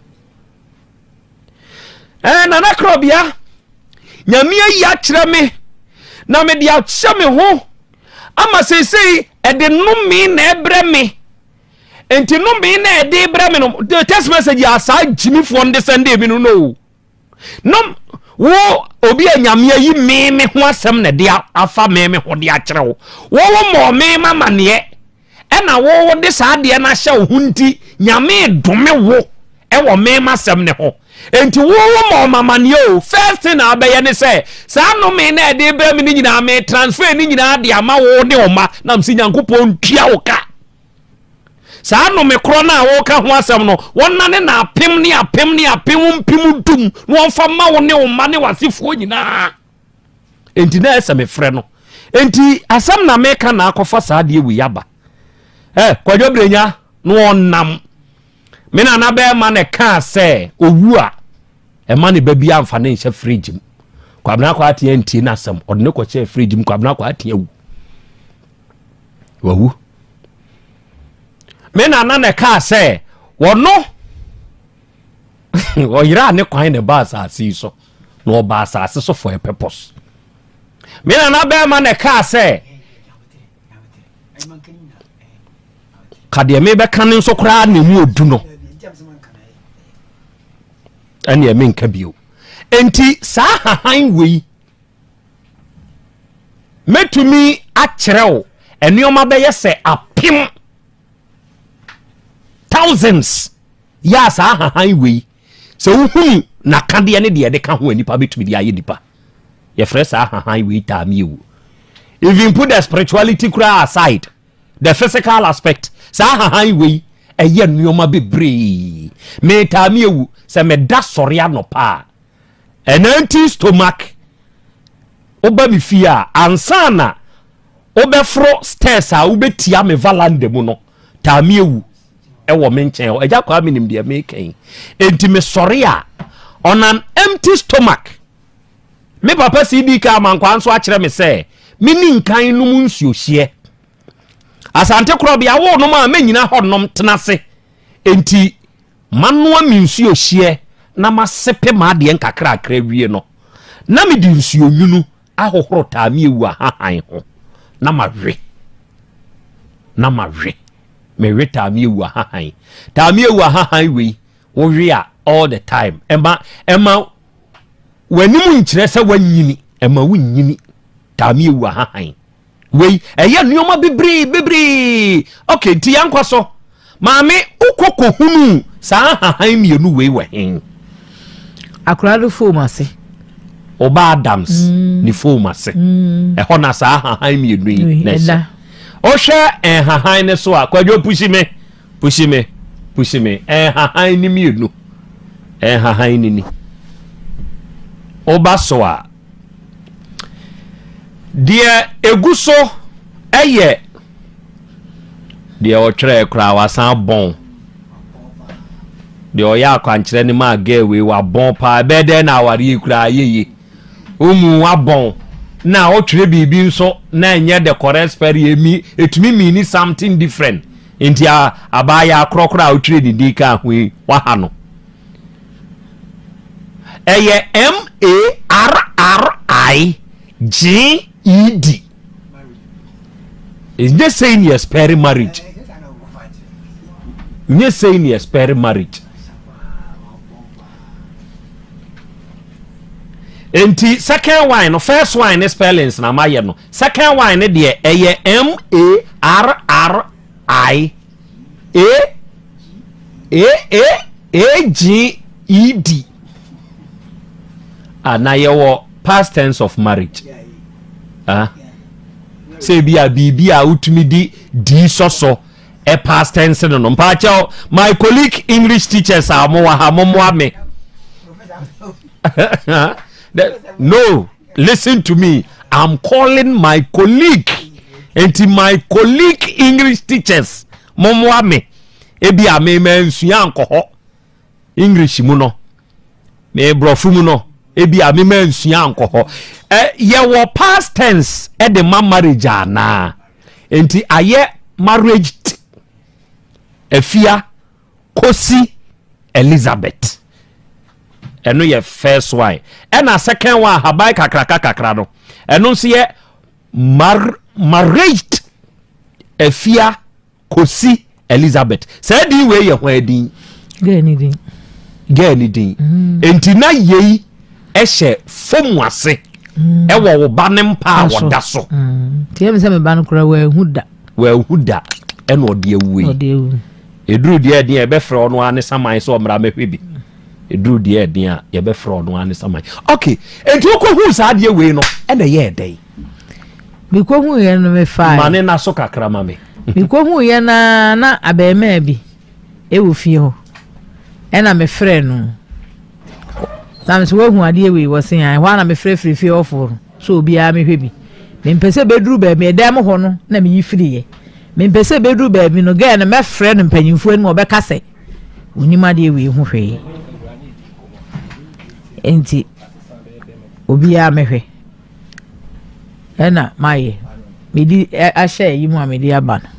Eh, Nana Krɔbea, Nyame ayi akyerɛ me na mede ahyɛ me ho ama seesei ɛde nnome na ɛbrɛ me. Nti nnome na ɛde brɛ me no, text message a saa gyimifoɔ no de sɛndee me no no. Nom wo obi a Nyame ayi me me ho asɛm na de afa me me ho de akyerɛ wo. Wo wo mmɔɔ me m'amaneɛ ɛna wo wo de saa adeɛ no ahyɛ wo ho nti Nyame dome wo ɛwɔ me m'asɛm ne ho. Enti wo wo mmɔɔ m'amaneɛ o, first thing a wobɛyɛ ne sɛ saa nome na ɛde brɛ me no nyinaa me transfer ne nyinaa de ama wo ne wo mma na mese Nyankopɔn ntua wo ka. Saa nnome korɔ no a woreka ho asɛm no, wɔnnane no apem ne apem ne apem mpem dum na wɔmfa mma wo ne wo mma ne w'asefoɔ nyinaa. Enti na ɛsɛ mefrɛ no. Enti asɛm na meka na akɔfa saa adeɛ wei aba. Ɛ Kwadwo Brenya na ɔnam. Me nana bɛrima na ɛkaa sɛ owu a ɛma ne ba bi amfa ne nhyɛ fridge mu. Kwabena Kwarteng antie n'asɛm, ɔde ne kɔhyɛɛ fridge mu, Kwabena Kwarteng awu. Wawu. Me nana na ɛkaa sɛ wɔno ɔyeraa ne kwan na ɛba asase yi so na ɔba asase so for a purpose. Me nana bɛrima na ɛkaa sɛ. Ka deɛ mebɛka no nso koraa na emu odu no, ɛneɛ menka bio. Enti saa hahan wei mɛtumi akyerɛ wo nneɛma bɛyɛ sɛ apem, thousands, yɛ a saa hahan wei sɛ wohunu n'akadeɛ ne deɛ ɛde ka ho a, nipa bɛtumi de ayɛ nipa. Yɛfrɛ saa hahan wei taamiewu. Even put the spirituality koraa aside, the physical aspect, saa hahan wei ɛyɛ nneɛma bebree. Metaamiewu, sɛ meda sɔre anɔpa a, an empty stomach, woba me fie a, ansa na wobɛforo stairs a wobɛtia me veranda mu no, taamiewu ɛwɔ me nkyɛn hɔ. Agya kwaa, menim deɛ meka yi. Enti mesɔre a, on an empty stomach, me papa cd ka amankwaa nso akyerɛ me sɛ meni nkan nom nsuohyeɛ. Asante korɔbea wo nom a, mɛnyina hɔ nom tena ase. Enti manoa me nsuohyeɛ na masepe m'adeɛ nkakrakra wie no, na mede nsuo nwunu ahohoro taamiewu ahahan ho na mawe, na mawe. Mewe taamiewu ahahan. Taamiewu ahahan wei, wowe a, all the time ɛma w'anim nkyerɛ sɛ woanyini, ɛma wonyini. Taamiewu ahahan wei ɛyɛ nneɛma bebree bebree. Ok, nti yɛnkɔ so. Maame, wokɔ kɔhunu saa ahahan mmienu wei wɔ hen? Akwaraa no foam ase. Ɔba Adams ne foam ase ɛhɔ na saa ahahan mmienu yi na ɛhyɛ. Wohwɛ nhahan ne so a, Kwadwo, push me, push me, push me. Nhahan ne mmienu, nhahan ne ni. Woba so a, deɛ egu so ɛyɛ deɛ ɔtwerɛ koraa wasan bɔn. Deɛ ɔyɛ akwankyerɛ ne maa girl wei wabɔn paa. Ɛbɛyɛ dɛn na awareɛ yi koraa ayɛ yie? Womu wabɔn na wotwerɛ biribi nso na ɛnyɛ the correct spelling, emi etumi mean something different. Nti abaayɛ akorɔkorɔ a wotwerɛ ne din ka ho yi, waha no. Ɛyɛ M A R R I G E D. Nyɛ sɛi ne yɛ spell marriage, nyɛ sɛi ne yɛ spell marriage. Nti second one no, first one ne spellings na mayɛ no. Second one ne deɛ ɛyɛ M A R R I A A A A G E D. Ah, na yɛwɔ past tense of marriage? Ah, sɛ ebi a biribi a wotumi di di sɔsɔ ɛ past tense no, mpaakyɛw, my colleague English teachers a wɔwɔ ha, mommoa me. No, listen to me, I'm calling my colleague. Nti my colleague English teachers, mommoa me. Ebi a mema nsua nkɔ hɔ English mu no, me borɔfo mu no, ebi a mema nsua nkɔ hɔ. Ɛ yɛwɔ past tense ɛde ma marriage anaa? Nti ayɛ marriage t Afia Kosi Elizabeth. Ɛno yɛ first one. Ɛna second one, haban kakraka kakra no, ɛno nso yɛ marriage Afia Kosi Elizabeth. Saa din wei yɛ hwan din? Girl ni din. Girl ni din. Nti na yei ɛhyɛ fam ase ɛwɔ wo ba ne mpa a wɔda so. Tiɛ mi sɛ mi ba no koraa wɔahu da. Wɔahu da ɛna ɔde awu yi. Ɔde awu. Ɛduru deɛ ɛdeɛ a, yɛbɛfrɛ ɔno ara ne saman sɛ ɔmmra mɛhwɛ bi. Ɛduru deɛ ɛdeɛ a, yɛbɛfrɛ ɔno ara ne saman. Ok, nti wokɔhuu saa adeɛ wei no, ɛna ɛyɛɛ dɛn? Mekɔhuu yɛ no, mefae. Ma ne na so kakra ma me. Mekɔhuu yɛ no na abɛɛmaa bi ɛwɔ fie hɔ, ɛna mefrɛ no na mesɛ woahu adeɛ wei? Wɔ se ɛhɔ a na mefrɛfrɛ fie hɔfoɔ no sɛ obiara mehwɛ bi. Mempɛ sɛ bɛduru baabi ɛdan mu hɔ no na meyi firiiɛ. Mempɛ sɛ bɛduru baabi no, gɛɛ no mɛfrɛ no mpanyimfoɔ anim, ɔbɛka sɛ onim adeɛ wei ho hwee. Nti obiara mehwɛ ɛna mayɛ mede ahyɛ ayi mu a mede aba no.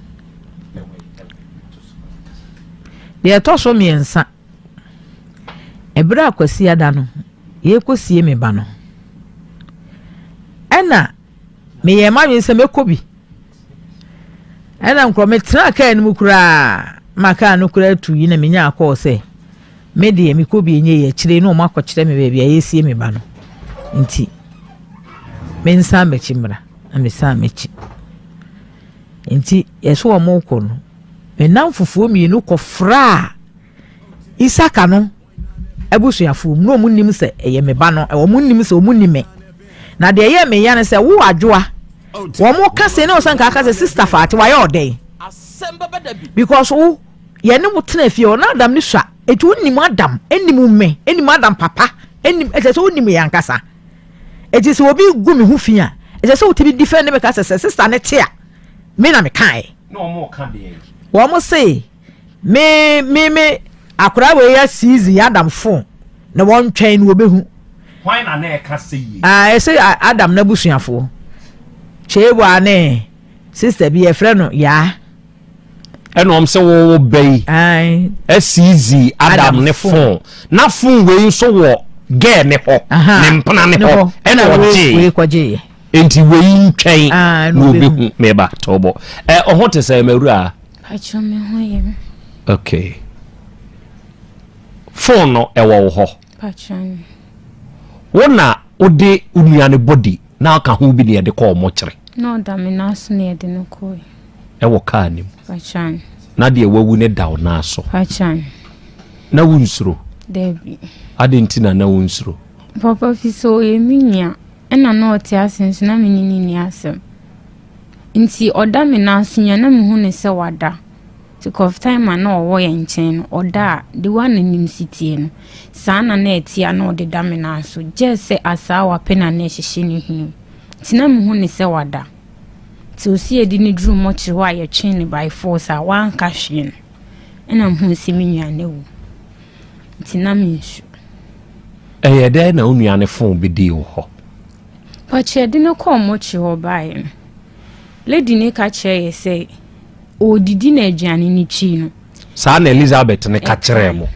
Deɛ ɛtɔ so mmiɛnsa, ɛberɛ a Kwasi ada no, yɛrekɔsie me ba no, ɛna meyɛɛ m'adwene sɛ mɛkɔ bi. Ɛna nkorɔ metenaa kaa no mu koraa ma kaa no koraa tu yi na menyaa kɔɔ sɛ me deɛ mekɔ bi ɛnyɛ yie akyire na wɔn akɔkyerɛ me baabi a yɛsie me ba no nti mensan m'akyi mmra na mesan m'akyi nti yɛso wɔn kɔ no me namfofoɔ mmienu kɔfraa Isaka no abusuafoɔ mu na wɔn nim sɛ ɛyɛ me ba no wɔn nim sɛ wɔn nim me na deɛ ɛyɛ me ya no sɛ wo adwoa wɔn ka sɛ ne wɔn sɛ nka aka sɛ sista faate wayɛ ɔdɛn because wo yɛne wo tena fie hɔ na Adam ne sua eti wo nim Adam enim me enim Adam papa enim ɛsɛ sɛ wo nim yɛn ankasa eti sɛ obi gu me ho fi a ɛsɛ sɛ wotumi defend me ka sɛ sɛ sista ne te a me na me kae wɔn se. Me me me akwadaa wei yɛ season yɛ Adam phone na wɔn twɛn no wɔbɛhu. Hwan na na ɛka sɛ yie? Ah, ɛsɛ Adam n'abusuafoɔ. Kyeewa ne sister bi yɛfrɛ no Yaa. Ɛna wɔn sɛ wɔwɔ bɛ yi. Asiizi Adam ne phone. Na phone wei nso wɔ gɛɛ ne hɔ. Ne mpena ne hɔ. Ɛna ɔgyee. Wei kɔgyeeɛ. Enti wei ntwɛn na wɔbɛhu. Meba tɔbɔ. Ɛ ɔho te sɛ mawura. Pacho me ho yɛ me. Okay. Phone no ɛwɔ wo hɔ. Pacho. Wo na wode wo nua no body na aka ho bi na yɛde kɔɔ mɔkyere. Na ɔda me nan so na yɛde no kɔe. Ɛwɔ kaa no mu. Pacho. Na deɛ wawu no da wo nan so. Pacho. Na wonsuro? Dabi. Adɛn nti na na wonsuro? Papa fi sɛ ɔyɛ me nua ɛna na ɔte ase nso na me ne no nni asɛm. Nti ɔda me nan so yi a na mehu no sɛ wada. Nti kɔf time a na ɔwɔ yɛn nkyɛn no, ɔda a, the way a n'anim si teɛ no, saa na na ɛteɛ a na ɔde da me nan so. Gyɛɛ sɛ asaawa pɛ na na ɛhyehyɛ ne hwene mu. Nti na mehu no sɛ wada. Nti ɔsi yɛde no duruu mɔkyere hɔ a yɛtwee no by force a wanka hwee no, ɛna mehuu sɛ me nua no awu. Nti na mensuro. Ɛyɛ dɛn na wo nua no fon bɛdii wo hɔ? Pakyɛ yɛde no kɔɔ mortuary hɔ baeɛ no, lady no ka kyerɛɛ yɛ sɛ ɔredidi na aduane no twii no. Saa na Elizabeth no ka kyerɛɛ mo?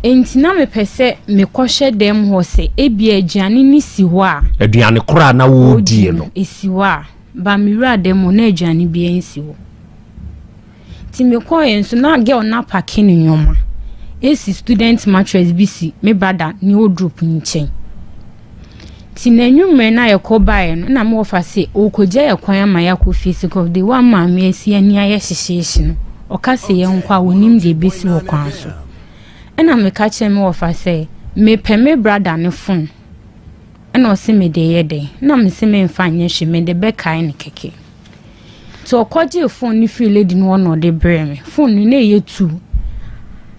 Enti na mepɛ sɛ mekɔhwɛ dɛm hɔ sɛ ebia aduane no si hɔ a. Aduane korɔ a na wɔredie no. Esi hɔ a, ba mewura dɛm hɔ na aduane biara nsi hɔ. Nti mekɔeɛ nso na girl no apake ne nnoɔma asi student mattress bi si me brother ne wardrobe nkyɛn. Nti n'anwummerɛ no a yɛkɔ baeɛ no na me wɔfa se ɔrekɔgya yɛ kwan ama yɛakɔ fie sake of the way a maame asi ani ayɛ hyehyeehye no ɔka sɛ yɛnkɔ a ɔnim deɛ ɛbɛsi wɔ kwan so. Ɛna meka kyerɛɛ me wɔfa sɛ mepɛ me brother ne phone ɛna ɔse mede yɛ dɛn na mese memfa nyɛ hwee mede bɛkae no kɛkɛ. Nti ɔkɔgyee phone no firii lady no hɔ na ɔde brɛɛ me. Phone no na ɛyɛ two.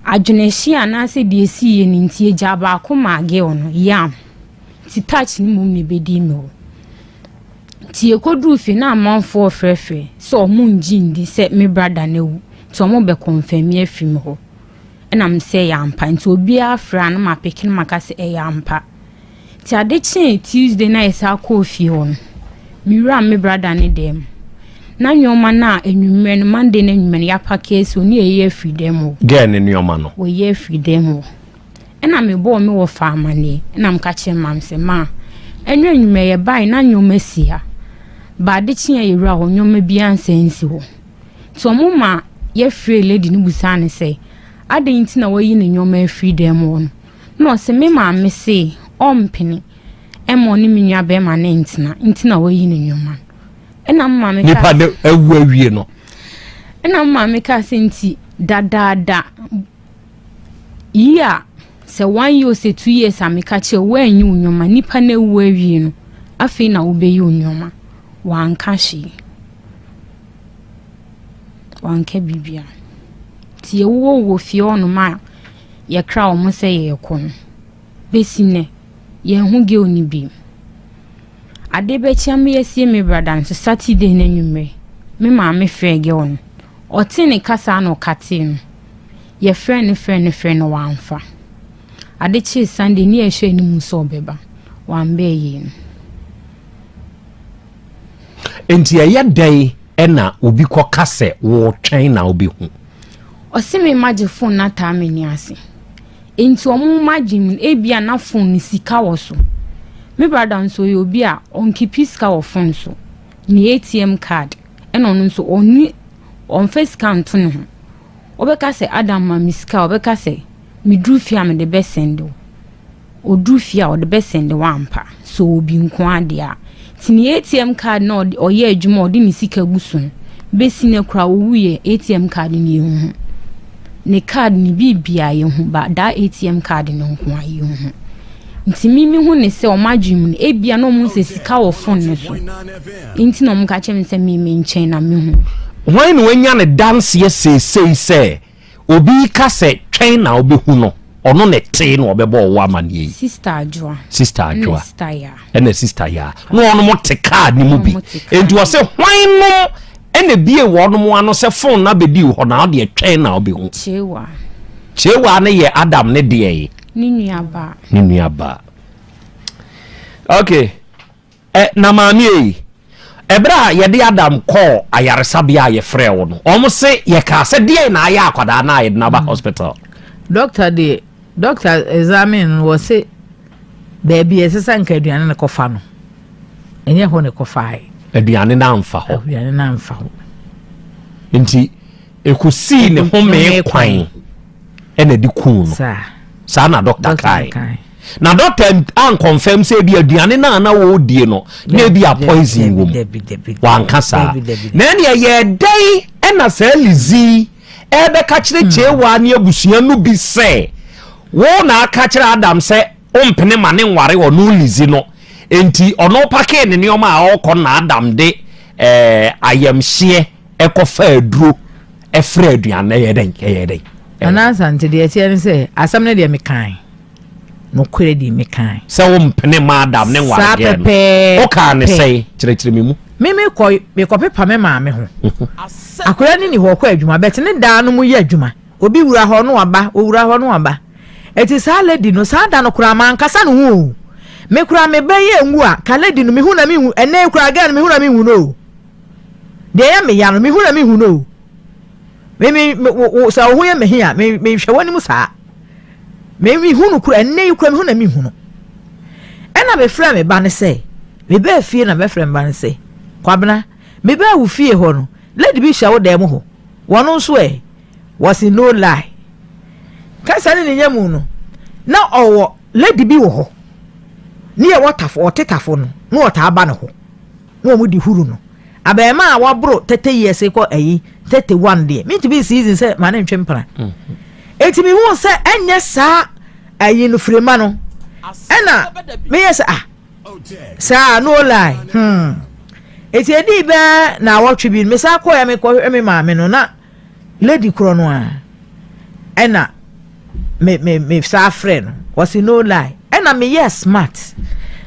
Adwenehye anaasɛ deɛ ɛsiiɛ no nti ɛgyaa baako maa girl no, yam. Nti touch no mmom na ɛbɛdii me hɔ. Nti yɛkɔduruu fie na amanfoɔ refrɛfrɛ sɛ ɔmo ngye ndi sɛ me brother no awu. Nti ɔmo bɛ confirm afiri me hɔ. Ɛna me sɛ ɛyɛ ampa. Nti obiara frɛ a na mapeke na maka sɛ ɛyɛ ampa. Nti ade kyee Tuesday na yɛsan kɔɔ fie hɔ no, mewuraa me brada ne dan mu. Na nneɛma no a anwummerɛ no, Monday no anwummerɛ no, yɛapake asi hɔ ne yɛyi afiri dan mu hɔ. Girl ne nneɛma no. Wɔyi afiri dan mu hɔ. Ɛna mebɔɔ me wɔfa amanneɛ. Ɛna meka kyerɛɛ maame sɛ, Ma, ɛno anwummerɛ yɛbaeɛ na nneɛma si ha. Ba ade kyeeɛ a yɛwuraa hɔ, nneɛma biara nsan nsi hɔ. Nti wɔma yɛfrɛɛ lady no bisaa no sɛ, adɛn nti na wayi ne nneɛma afiri dan mu hɔ no. Nna ɔse me maame se ɔmmpene mma ɔne me nua bɛrima no nntena nti na wayi ne nneɛma no. Ɛna me maame kaa Nipa no awu awie no. Ɛna me maame kaa sɛ nti dadaada yi a sɛ one year sɛ 2 years a meka kyerɛ woanyi wo nneɛma nipa no awu awie no afei na wobɛyi wo nneɛma. Wanka hwee. Wanka biribiara. Nti yɛwowɔ wɔ fie hɔnom a yɛkra wɔn sɛ yɛrekɔ no, bɛsi nnɛ, yɛnhu girl no bio. Ade bɛkye ama yɛasie me brada nso, Saturday no anwummerɛ, me maame frɛɛ girl no. Ɔtee ne kasa na ɔkatee no. Yɛfrɛɛ no frɛɛ no frɛɛ no wamfa. Ade kyee Sunday ne yɛhwɛ anim sɛ ɔbɛba, wamba ayie no. Enti ɛyɛ dɛn na obi kɔka sɛ woretwɛn na wobɛhu? Ɔse me magye phone no ataa m'ani ase. Enti ɔmo m'adwene mu no ebia na phone no sika wɔ so. Me brother nso ɔyɛ obi a ɔnkipi sika wɔ phone so. Ne ATM card ɛna ɔno nso ɔnni. Ɔmfa sika nto ne ho. Wobɛka sɛ Adam ma me sika a, ɔbɛka sɛ meduru fie a mede bɛsɛnde wo. Ɔduru fie a ɔde bɛsɛnde wo ampa. Sɛ ɔwɔ bi nko ara deɛ a. Nti ne ATM card na ɔde ɔyɛ adwuma a ɔde ne sika gu so no, bɛsi nnɛ koraa ɔwuiɛ ATM card no yɛnhu. Ne card ne biribiara yɛhu but that ATM card no nko ara yɛnhu. Nti me mehu ne sɛ wɔn adwene mu no ebia na wɔn sɛ sika wɔ phone no so nti na wɔn ka kyerɛ me sɛ me me nkyɛn na mehu. Hwan na wanya ne danseɛ seesei sɛ obi reka sɛ twɛn na wobɛhu no, ɔno na ɛtee na ɔbɛbɔ ɔwɔ amaneɛ yi? Sister Adwoa. Sister Adwoa. Ɛna Sister Yaa. Ɛna Sister Yaa. Na wɔn te kaa ne mu bi. Nti wɔsɛ hwan nom ɛna ebie wɔn ano sɛ phone na bɛdi hɔ na ɔdeɛ twɛn na wobɛhu. Kyewa. Kyewa no yɛ Adam ne deɛ yi. Ne nuabaa. Ne nuabaa. Okay. Ɛ na maame ei, ɛberɛ a yɛde Adam kɔɔ ayaresabea a yɛfrɛɛ wo no, wɔn se yɛkaa sɛ deɛn na ayɛ akwadaa no a yɛde no aba hospital? Doctor deɛ, doctor examine no wɔ se baabi a ɛsɛ sɛ nka aduane no kɔfa no, ɛnyɛ hɔ na ɛkɔfaeɛ. Aduane no amfa hɔ. Aduane no amfa hɔ. Nti ɛkɔsii ne home kwan ɛna de kuu no. Saa na dɔkta kae. Na dɔkta ankɔnfɛm sɛ ebi aduane no a na wɔredie no na ebi a poison wɔ mu. Wanka saa. Na ɛne ɛyɛ dɛn ɛna saa Lizzie ɛbɛka kyerɛ hmm. Kyewa ne abusua no bi sɛ wo na aka kyerɛ Adam sɛ ɔmpene ma ne nware ɔno Lizzie no. Enti ɔno pakee ne nneɛma a ɔrekɔ na Adam de ɛɛ ayamhyeɛ ɛkɔfa aduro ɛfrɛ aduane ɛyɛ dɛn ɛyɛ dɛn. Nana Asante deɛ ɛteɛ ne sɛ asɛm no deɛ mekae nokorɛ di mekae. Sɛ wo mpene ma Adam ne nware gɛɛ no wokaa ne sɛe kyerɛkyerɛ me mu. Me mekɔ mekɔpepa me maame ho akwadaa no ni hɔ ɔkɔ adwuma bɛte ne daa no mu yɛ adwuma obi wura hɔ no waba owura hɔ no waba eti saa lady no saa da no koraa mankasa ne ho o me koraa me bɛyɛ ngu a ka lady no mehu na mehu ɛnɛ koraa gɛɛ no mehu na mehu no o. Deɛ ɛyɛ me ya no, mehu na mehu no o. Me me me wo wo sɛ wo ho yɛ me he a, me menhwɛ w'anim saa. Me mehu no kura ɛnnɛ yi kura mehu na mehu no. Ɛna mefrɛ me ba no sɛ, mebaa fie na mɛfrɛ me ba no sɛ, Kwabena, mebaa wo fie hɔ no, lady bi hyɛ wo dan mu hɔ. Wɔno nso ɛ? Wɔse no lie. Kasa ne ne nya mu no, na ɔwɔ lady bi wɔ hɔ. Ne yɛ wɔ tafo, ɔte tafo no, na ɔtaa ba ne hɔ. na wɔn di huru no. Abɛɛmaa a waboro 30 years kɔ ayi 31 deɛ mentumi season sɛ ma ne ntwe mpena. Eti mi hu sɛ ɛnyɛ saa ayi no firima no ɛna meyɛ sɛ ah saa no lie hmm. Eti edi bɛɛ na awɔtwe bi mesan kɔɛ mekɔhwɛ me maame no na Lady korɔ no ara ɛna me me me saa frɛ no ɔsi no lie ɛna me yɛ smart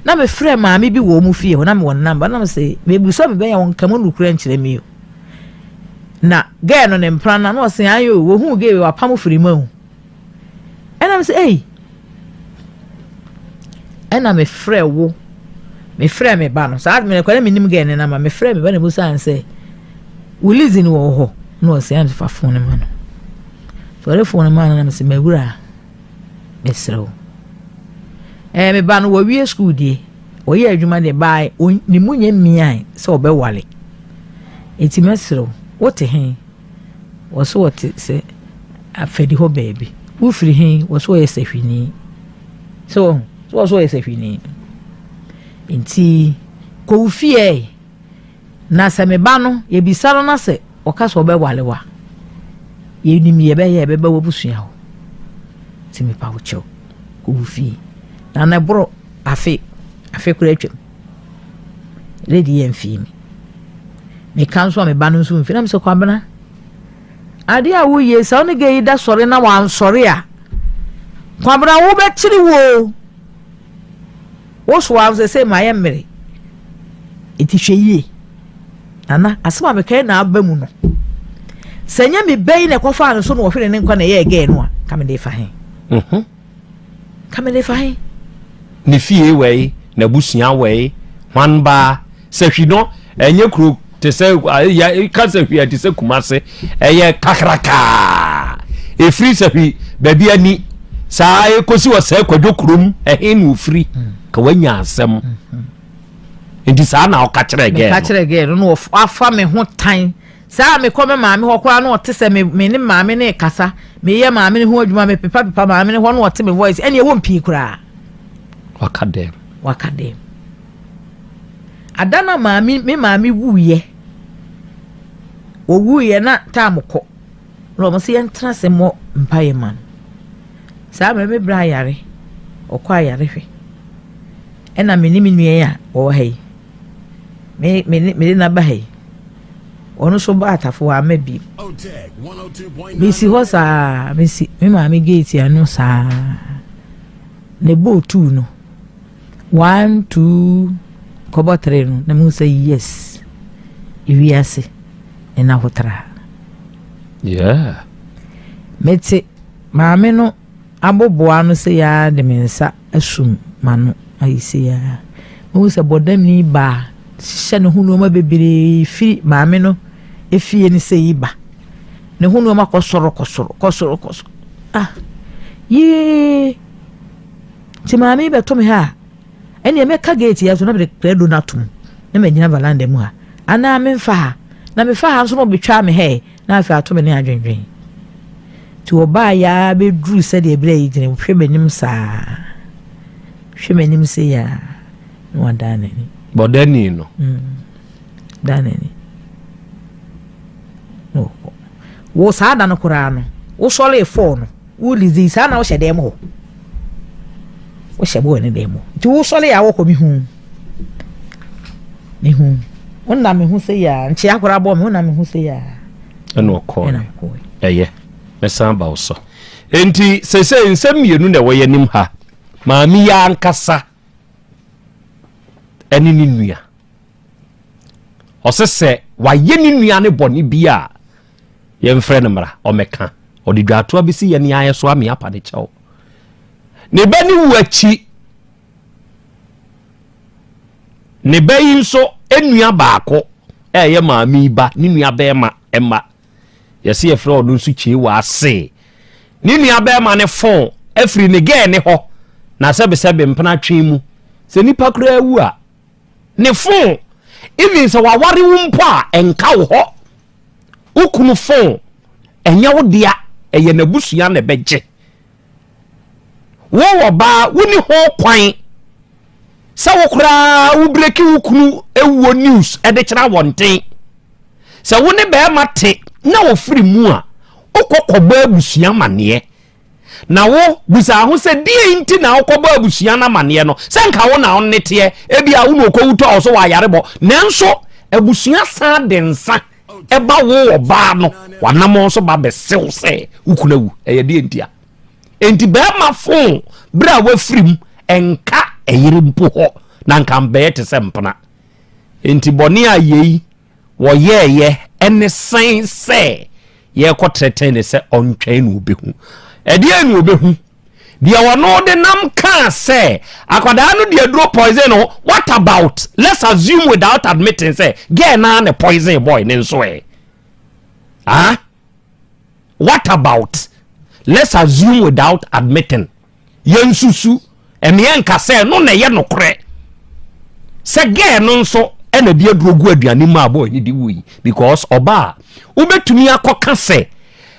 na me frɛ maame bi wɔ wɔn fie hɔ na me wɔ ne number na me sɛ mebusa me bɛyɛ wɔn nka mu nukura nkyerɛ mi o na girl no ne mpra na na ɔsi ayi o wohu girl wapam firi mu o. Ɛna me sɛ, ei, ɛna mefrɛ wo, mefrɛ me ba no, saa mene kwa na menim gɛɛ ne nama, mefrɛ me ba na musaa no sɛ, wo Lizzy no wɔ hɔ? Na ɔsɛ, ɛna fa fon no ma no. So ɔde fon no ma no na mesɛ, mawura, mesrɛ wo. Ɛɛ me ba no wɔwie sukuu deɛ, ɔyɛ adwuma deɛ, baa ne mu nyɛ mmiae sɛ ɔbɛwale. Eti mɛsrɛ wo, wote he? Wɔse wɔte sɛ afɛdi hɔ baabi. Wofiri he? Wɔse wɔyɛ sahwini. Sɛ wɔhu? Sɛ wɔse wɔyɛ sahwini. Nti, kɔ wo fie ɛ. Na sɛ me ba no, yɛbisa no na sɛ ɔka sɛ ɔbɛwale wo a, yɛnim deɛ yɛbɛyɛ, yɛbɛba w'abusua hɔ. Nti mepa wo kyɛw, kɔ wo fie. Na na ɛboro afe, afe koraa atwam. Lady yɛ mfii me. Meka nso a me ba no nso mfi na mesɛ Kwabena adeɛ a woyie sɛ wo ne gɛ yi da sɔre na wansɔre a Kwabena wobɛkyere wo wo so a sɛ sɛ mayɛ mmere nti hwɛ yie nana asɛm a meka na aba mu no sɛ nyɛ me bɛyi na ɛkɔfaa no so na wɔhwere ne nkwa na ɛyɛɛ gɛɛ no a ka mede fa he mhm. Ka me fa he? Ne fie wɛe, n'abusua wɛe, hwan baa? Sahwi no, ɛnyɛ kuro te sɛ, ka sahwi a te sɛ Kumase, ɛyɛ kakrakaa. Ɛfiri sahwi baabi ani, saa ɛkɔsi wɔ sɛ kwadwo kurom, ɛhe na ofiri, ka wanya asɛm. Nti saa na ɔka kyerɛ gɛɛ no. Meka kyerɛ gɛɛ no, na wafa me ho tan. Saa a mekɔ me maame hɔ koraa na ɔte sɛ me me ne maame no rekasa, meyɛ maame no ho adwuma, mepepa pepa maame no hɔ na ɔte me voice, ɛnneɛ wɔmpie koraa. Waka dɛm. Waka dɛm. Ada na maame me maame wuiɛ, ɔwuiɛ na taam kɔ na wɔn sɛ yɛntena ase mmɔ mpaeɛ ma no. Saa mmerɛ me bra ayare, ɔkɔ ayarehwɛ. Ɛna me ne me nua yi a wɔwɔ ha yi, me me ne mede no aba ha yi ɔno nso ba atafo wamma bi mesi hɔ saa mesi me maame gate ano saa na ɛbɔɔ tuu no one two kɔbɔ three no na mehu sɛ yes ewiase ɛna hotra yeah. mete maame no aboboa ano sei ara de me nsa asum m'ano ayɛ sei ara. Mehu sɛ bɔdamni baa hyehyɛ ne ho nneɛma bebree firi maame no efie no sei ba. Ne ho nneɛma kɔ soro kɔ soro kɔ soro kɔ soro. Ah, yee! Nti maame yi bɛto me ha a, ɛnneɛ mɛka gate yi aso na mede krado no atom na magyina valanda mu ha. Anaa memfa ha. Na mefa ha nso na ɔbɛtwa me hɛɛ. Na afei ato me ne adwendwen. Nti wɔbaeɛ ara bɛduruu sɛdeɛ berɛ yi gyina hwɛ m'anim saa, hwɛ m'anim sei a, na wadan n'ani. Bɔdani no. Dan n'ani. Na ɔkɔ. Wo saa da no koraa no, wosɔree fɔɔ no, wo lidzi saa na wohyɛ dɛm hɔ. Wohyɛ bɔɔ ne dɛm hɔ. Nti wosɔree a wɔkɔ mehu. Mehu. Wona mehu sɛ yɛ a, nkyea koraa bɔɔ me, wona mehu sɛ yɛ a. Ɛna ɔkɔɔ. Ɛyɛ. Mɛsan aba wo so. Enti seesei nsɛm mmienu na ɛwɔ yɛn anim ha. Maame yi ankasa ɛne ne nua. Ɔsɛ sɛ wayɛ ne nua ne bɔne bi a yɛmfrɛ no mmara ɔmɛka. Ɔde dwaatoa bɛsi yɛn ayɛ so ame apa ne kyɛw. Ne ba ne wu akyi ne ba yi nso nua baako ɛyɛ maame yi ba ne nua bɛrima ɛma yɛsɛ yɛfrɛ ɔno nso kyee ase ne nua bɛrima ne fon afiri ne gɛɛ ne hɔ na sɛbesɛbe mpena twe mu sɛ nipa koraa awu a ne fon even sɛ waware wo mpo a ɛnka wo hɔ wo kunu fon ɛnyɛ wo dea ɛyɛ n'abusua na ɛbɛgye wo wɔ baa woni ho kwan sɛ wo koraa wo breki wo kunu ewuo news ɛde kyerɛ abɔnten sɛ wo ne bɛrima te na ofiri mu a wokɔ kɔbɔ abusua amaneɛ na wo busa ho sɛ deɛ nti na wokɔbɔ abusua no amaneɛ no sɛ nka wo na wo ne teɛ ebi a wo na okɔwu tɔ wo so wɔ ayarebɔ nanso abusua san de nsa ɛba wo ɔbaa no wanammɔn so ba bɛsew sɛ wo kunu awu ɛyɛ deɛ nti a enti bɛrima fon berɛ a wafiri mu ɛnka ɛyere mpo hɔ na nka mbɛyɛ te sɛ mpena enti bɔne a yei wɔyɛɛyɛ ɛne sɛn sɛ yɛrekɔ trɛtɛn ne sɛ ɔntwɛn na ɔbɛhu ɛdeɛ na ɔbɛhu deɛ ɔno de nam kaa sɛ akwadaa no deɛ duro poison no what about let's assume without admitting sɛ girl naa ne poison boy ne nso ɛ ah what about let's assume without admitting yɛnsusu ɛmeɛ nka sɛ no na ɛyɛ nokorɛ sɛ girl no nso ɛna de aduro gu aduane mu a boy ne de wui because ɔbaa wobɛtumi akɔka sɛ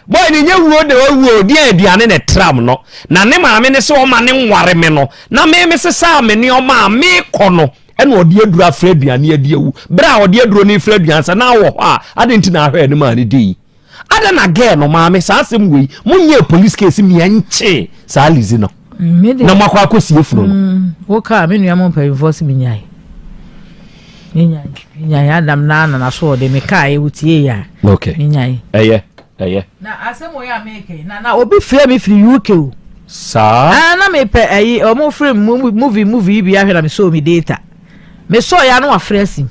boy ne nyɛ wuo de wawuo deɛ aduane na ɛtram no na ne maame ne sɛ ɔma ne nware me no na me me sesaa me nneɛma a mekɔ no ɛna ɔde aduro afra aduane adi awu berɛ a ɔde aduro no afra aduane sɛ na wɔ hɔ a ade nti na ahwɛ anim a ne di yi ada na girl no maame saa asɛm wei monyɛ police case mmiɛnkye saa lizi no na moakɔ akɔsie funu no wo kaa me nua mo mpanyinfoɔ sɛ menyae menyae menyae adam na nana so ɔde me kaa ɛwɔ tie yɛ a okay menyae ɛyɛ ɛyɛ na asɛm wɔ yɛ a meka yi na na obi frɛ me firi UK o saa ah na mepɛ ayi ɔmo frɛ mu movie movie yi bi ahwɛ na mesɔɔ me data mesɔɔ ya no wafrɛ asi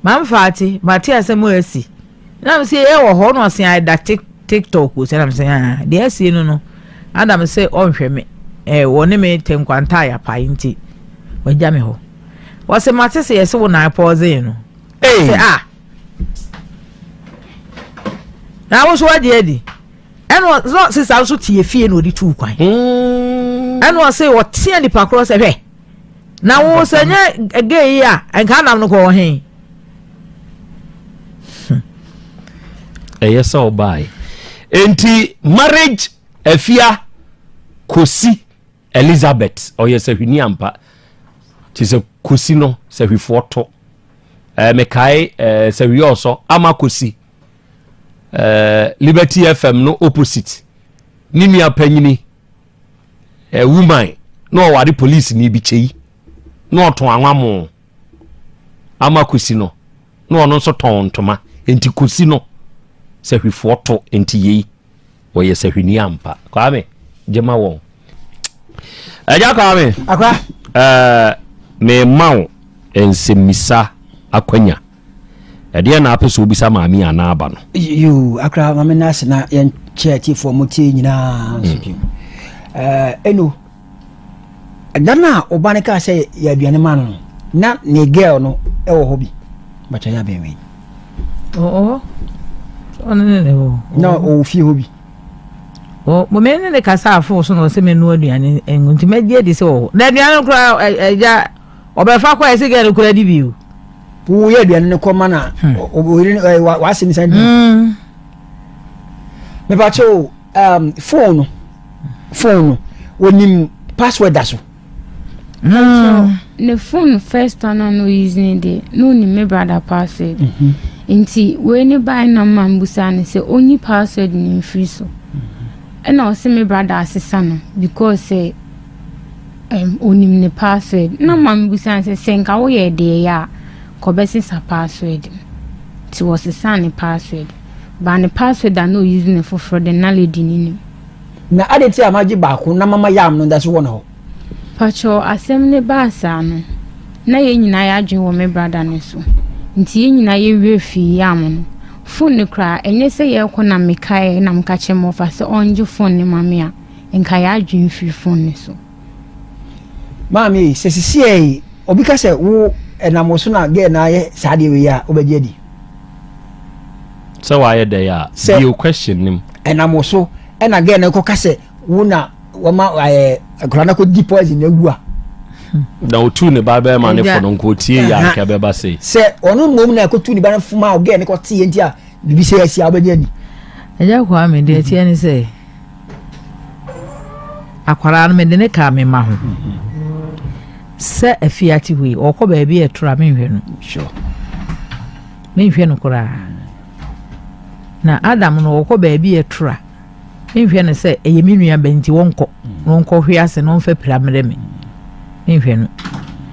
mamfa ate mate asɛm a asi na me sɛ ɛwɔ hɔ na ɔse ayɛda tiktok o sɛ na me sɛ ah deɛ asie no no adam sɛ ɔnhwɛ me ɛɛ wɔne me te nkwanta ayapae nti wagya me hɔ wɔsɛ mate sɛ yɛsɛ wo nan pɔɔzen no sɛ ah na wo so wagye adi ɛna ɔsɛ sisa nso te efie na ɔde tuu kwan ɛna ɔsɛ ɔtea nipa korɔ sɛ hwɛ na wo sɛ nyɛ gay yi a nka anam no kɔ ɔhen. Ɛyɛ sɛ ɔbaeɛ. Enti marriage afia Kosi Elizabeth ɔyɛ sahwini ampa. Te sɛ Kosi no sahwifoɔ to. Eh, mekae eh, sahwi ɔsɔ ama Kosi. Eh, Liberty FM no opposite. Ne nua panyini eh, woman na ɔware police ni bi kyei na ɔtɔn anwamo ama Kosi no na ɔno nso tɔn ntoma nti Kosi no sahwifoɔ to nti yei wɔyɛ sahwini ampa. Kwame gye ma wɔn. Agya Kwame. Akwa. Ɛɛ mema wo nsɛmmisa akwanya. Ɛdeɛn na apɛ sɛ wobisa maame anaa aba no? Yoo, akra maame no ase na yɛnkyɛ atiefoɔ mo tie nyinaa nso bio. Ɛɛ eno ɛda no a ɔba no kaa sɛ yɛ aduane ma no no na ne girl no ɛwɔ hɔ bi bàtà yɛ abɛn wei. Ɔwɔ ɔno ne ne hɔ. Na ɔwɔ fie hɔ bi. Wɔ me ne ne kasa afo so na ɔsɛ menoa aduane ngu nti mɛgye adi sɛ wɔ hɔ. Na aduane no koraa ɛgya ɔbɛfa kɔ ɛsɛ gɛɛ no koraa di bi o. Woyɛ aduane no kɔ ma na ɔyere no w'asɛm san di. Mepakyɛ o phone no phone no onim password da so. Mm. Ne phone first one a na ɔuse ne deɛ na ɔnim me brother password mm -hmm. nti wei ne bae na ma mbusa no sɛ ɔnyi password no mfiri so ɛna mm -hmm. ɔsɛ me brother asesa no because sɛ um, ɔnim ne password na ma mbusa no sɛ sɛ nka woyɛ deɛ yɛ a kɔbɛsesa password no nti wɔsesa ne password ba ne password a na ɔuse ne foforɔ de na lady no nim. Na adɛn nti a magye baako na mama yam no da so wɔ ne hɔ? Pakyɛw asɛm no baa saa no na yɛn nyinaa yɛadwen wɔ me brada no so nti yɛn nyinaa yɛ werɛ fii yam no phone no koraa ɛnyɛ sɛ yɛrekɔ na mekaeɛ na meka kyerɛ me wɔfa sɛ ɔngye phone no ma me a nka yɛadwen firi phone no so. Maame ei sɛ sisiɛ yi obi ka sɛ wo ɛnam wo so na girl no ayɛ saa adeɛ wei a wobɛgye adi? Sɛ wayɛ dɛn a? Bio question no mu. Ɛnam wo so ɛna girl no kɔka sɛ wo na wɔma ɛɛ akwadaa no akɔdi poison na awu a. Na otuu ne ba bɛrima ne fo no nka otie yɛ anka ɛbɛba sei. Sɛ ɔno mmom na ɛkɔtuu ne ba no fo ma girl no kɔteeɛ nti a biribi sɛ asi a wobɛgye adi? Agya Kwame deɛ ɛteɛ ne sɛ akwadaa no mede ne kaa me mma ho sɛ afie ate hɔ yi ɔkɔ baabi a ɛtoro a menhwɛ no menhwɛ no koraa na Adam no ɔkɔ baabi a ɛtoro a menhwɛ no sɛ ɛyɛ me nua bɛn nti wɔnkɔ na wɔnkɔ hwe ase na wɔmfa pira mmerɛ me menhwɛ no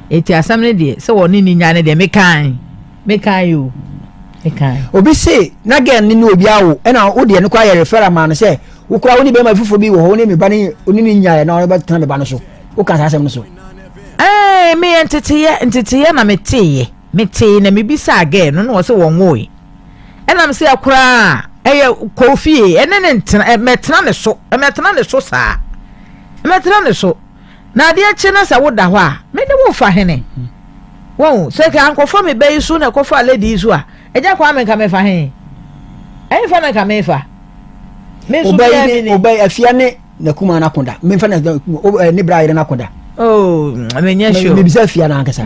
eti asɛm no deɛ sɛ wɔne ne nya no deɛ mekan mekan o mekan. Obi se na girl no ne obi awo ɛna wo deɛ no koraa yɛ referral maa no sɛ wo koraa wo ne bɛrima foforɔ bi wɔ hɔ wo ne me ba ne wo ne ne nyaeɛ na ɔbɛtena me ba no so woka saa asɛm no so. Ɛɛ meyɛ nteteyɛ nteteyɛ na meteeɛ metee na mebisaa girl no na ɔse wɔnwoe. Ɛna me sɛ koraa ɛyɛ kɔ fie ɛne ne ntena mɛtena ne so mɛtena ne so saa mɛtena ne so na adeɛ kye na sɛ woda hɔ a me ne wo fa hene wɔn sɛ ka ankɔfa me ba yi so na ɛkɔfa lady yi so a ɛgya kɔ ame nka mefa he ɛnfa na nka mefa me nso bia mi ni ɔbɛ afia ne na kuma na koda memfa na ne bra yere na koda Oh, menyɛ sure. Mebisa afia no ankasa.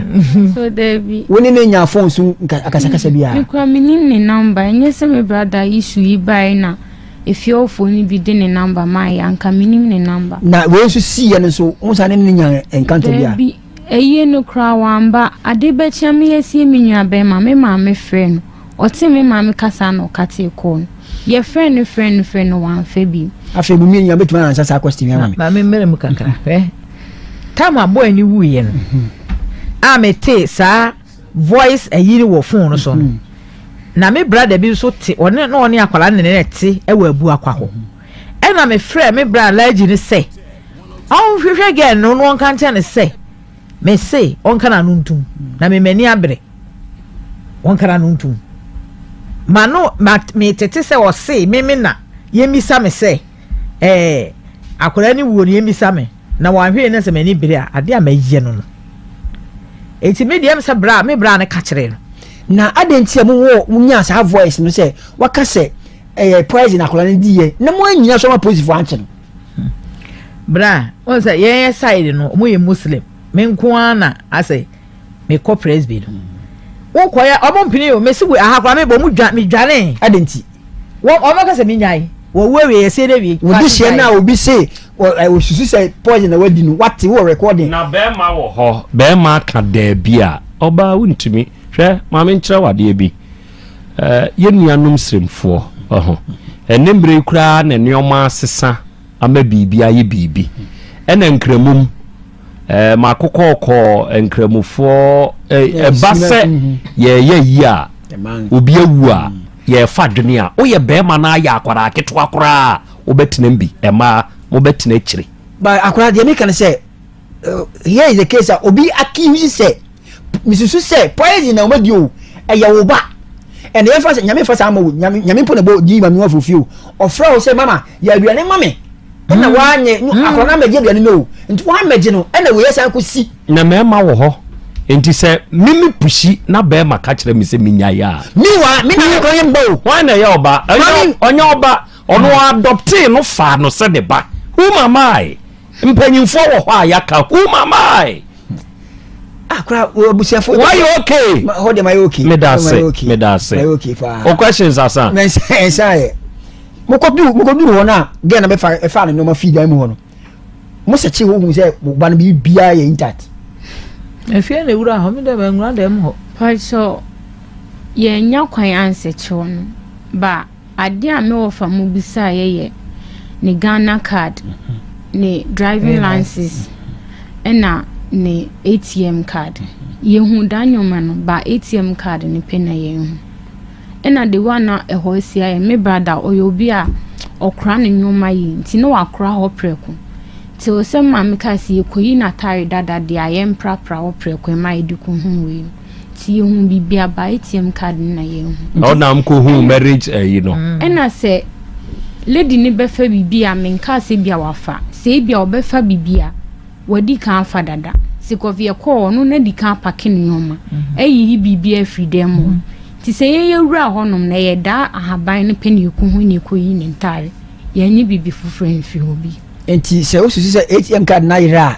So Dabi. Wo ne ne nya phone so akasakasa bi a. Me kura menim ne number. Ɛnyɛ sɛ me brother issue yi bae na efiewfoɔ no bi de ne number maa yɛ anka menim ne number. Na wei nso siiɛ no nso wo nsa ne ne nya encounter bi a. Dabi. Ayie no koraa wamba. Ade bɛkye a measie me nua bɛrima, me maame frɛɛ no. Ɔtee me maame kasa na ɔkatee kɔɔ no. Yɛfrɛɛ no frɛɛ no frɛɛ no wamfa bio. Afei mo mmienu nyinaa mobɛtumi ansa saa question yi ama me. Ma me mmerɛ mu kakra. Hwɛ, tam a boy no wuiɛ no, a metee saa voice ayi no wɔ phone no so no, na me brother bi nso te, ɔne na ɔne akwadaa no ne ne te wɔ Abuakwa hɔ. Ɛna mefrɛɛ me bra Alhaji no sɛ ɔnhwehwɛ girl no na ɔnka nkyerɛ no sɛ mese ɔnka n'ano ntom na me m'ani abere ɔnka n'ano ntom ma no ma metete sɛ ɔse me me na yɛmmisa me sɛ ɛɛ akwadaa no wuo no yɛmmisa me na wanhwɛ na sɛ m'ani bere a adeɛ a mɛyɛ no no eti me deɛ sɛ bra me bra no ka kyerɛ no. Na adɛn nti a mowɔ monyaa saa voice no sɛ waka sɛ ɛyɛ poison akwadaa no di yɛ na mo anyina so ama polisifoɔ ankye no. Bra wɔn sɛ yɛn yɛ side no wɔn yɛ muslim me nko ara na asɛ mekɔ presby no wokɔ yɛ ɔmo mpene o mesi wo aha koraa mebɔ ɔmo dwa medwane. Adɛn nti. Wɔ ɔbɛka sɛ menyae. Wɔwu awie yɛsie no awie. Wo dehyeɛ no a obi se ɔsusu sɛ poison na wadi no wate wowɔ recording. Na bɛɛma wɔ hɔ bɛɛma aka daabi a ɔbaa wontumi hwɛ ma menkyerɛ wo adeɛ bi eh, yɛn nuanom sremfoɔ ɔho ɛne mmerɛ yi koraa na nneɛma asesa ama biribi ayɛ biribi ɛna nkramom eh, makokɔɔkɔɔ nkramofoɔ eh, ɛba sɛ yɛyɛ yi a obi awu a yɛfa dwene a woyɛ bɛrima no ayɛ akwadaa ketewa koraa a wobɛtena bi ɛmaa mobɛtena akyire. But akwadaa deɛ meka no sɛ here is the case a obi accuse sɛ mesusu sɛ poison na wɔadi o ɛyɛ wo ba ɛna yɛmfa sɛ nyame fa saa ma wo nyame nyame mpo na bɔ di ma me wafo fie o ɔfrɛ wo sɛ mama yɛ aduane ma me ɛna mm. wanyɛ mm. akwadaa no amɛgye aduane no o nti wɔamɛgye no ɛna wei ɛsan kɔ si. Na mmarima wɔ hɔ nti sɛ mimi pusi na bɛrima ka kyerɛ me sɛ menyae a. Meanwhile me na akwadaa yɛ mba o. Wɔn na ɛyɛ ɔba ɔnyɛ ɔba ɔno adɔptee no faa no sɛ ne ba whom am I mpanyinfoɔ wɔ hɔ a yɛaka whom am I. Ah, kora abusuafo. Why okay? Hɔ de ma yɛ okay. Meda ase meda ase. Ma yɛ okay paa. O questions asa. Mɛ nsa nsa yɛ. Mokɔduru mokɔduru hɔ no a gɛn na bɛfa ɛfa ne nneɛma fii dan mu hɔ no. Mo sɛ kye hɔ hu sɛ mo ba no biribiara yɛ intact. Efie na ewura hɔ mi dɛ mɛ nwura dɛm hɔ. Pakyɛ yɛnnya kwan ansɛkyew no ba Adeɛ a me wɔfa mu bisaeɛ yɛ ne Ghana card, ne driving license ɛna ne ATM card. Yɛhuu daa nneɛma no but ATM card no pɛ na yɛanhu. Ɛna the way a na ɛhɔ asi ayɛ me brother ɔyɛ obi a ɔkora ne nneɛma yie nti na wakora hɔ prɛko. Till sɛ maame kaa sɛ yɛkɔyi n'ataare dada deɛ a yɛmprapra hɔ prɛko ɛma yɛde kɔhuu wei no. Nti yɛhuu biribi aba ATM card no na yɛnhu. Ɔna mkɔhuu marriage ayi no. Ɛna sɛ lady no bɛfa biribi a menkaa sɛ ebia wafa. Sɛ ebia ɔbɛfa biribi a, wadi kan afa dada. Sɛ yɛkɔɔ ɔno na adi kan apake ne nneɛma ayiyi biribi afiri dan mu hɔ. Nti sɛ yɛn yɛwura hɔnom no ɛyɛ daa ahaban no pɛ na yɛkɔhu na yɛkɔyi ne ntaare. Yɛannye biribi foforɔ amfiri hɔ bio. Nti sɛ wosusu sɛ ATM card no ayera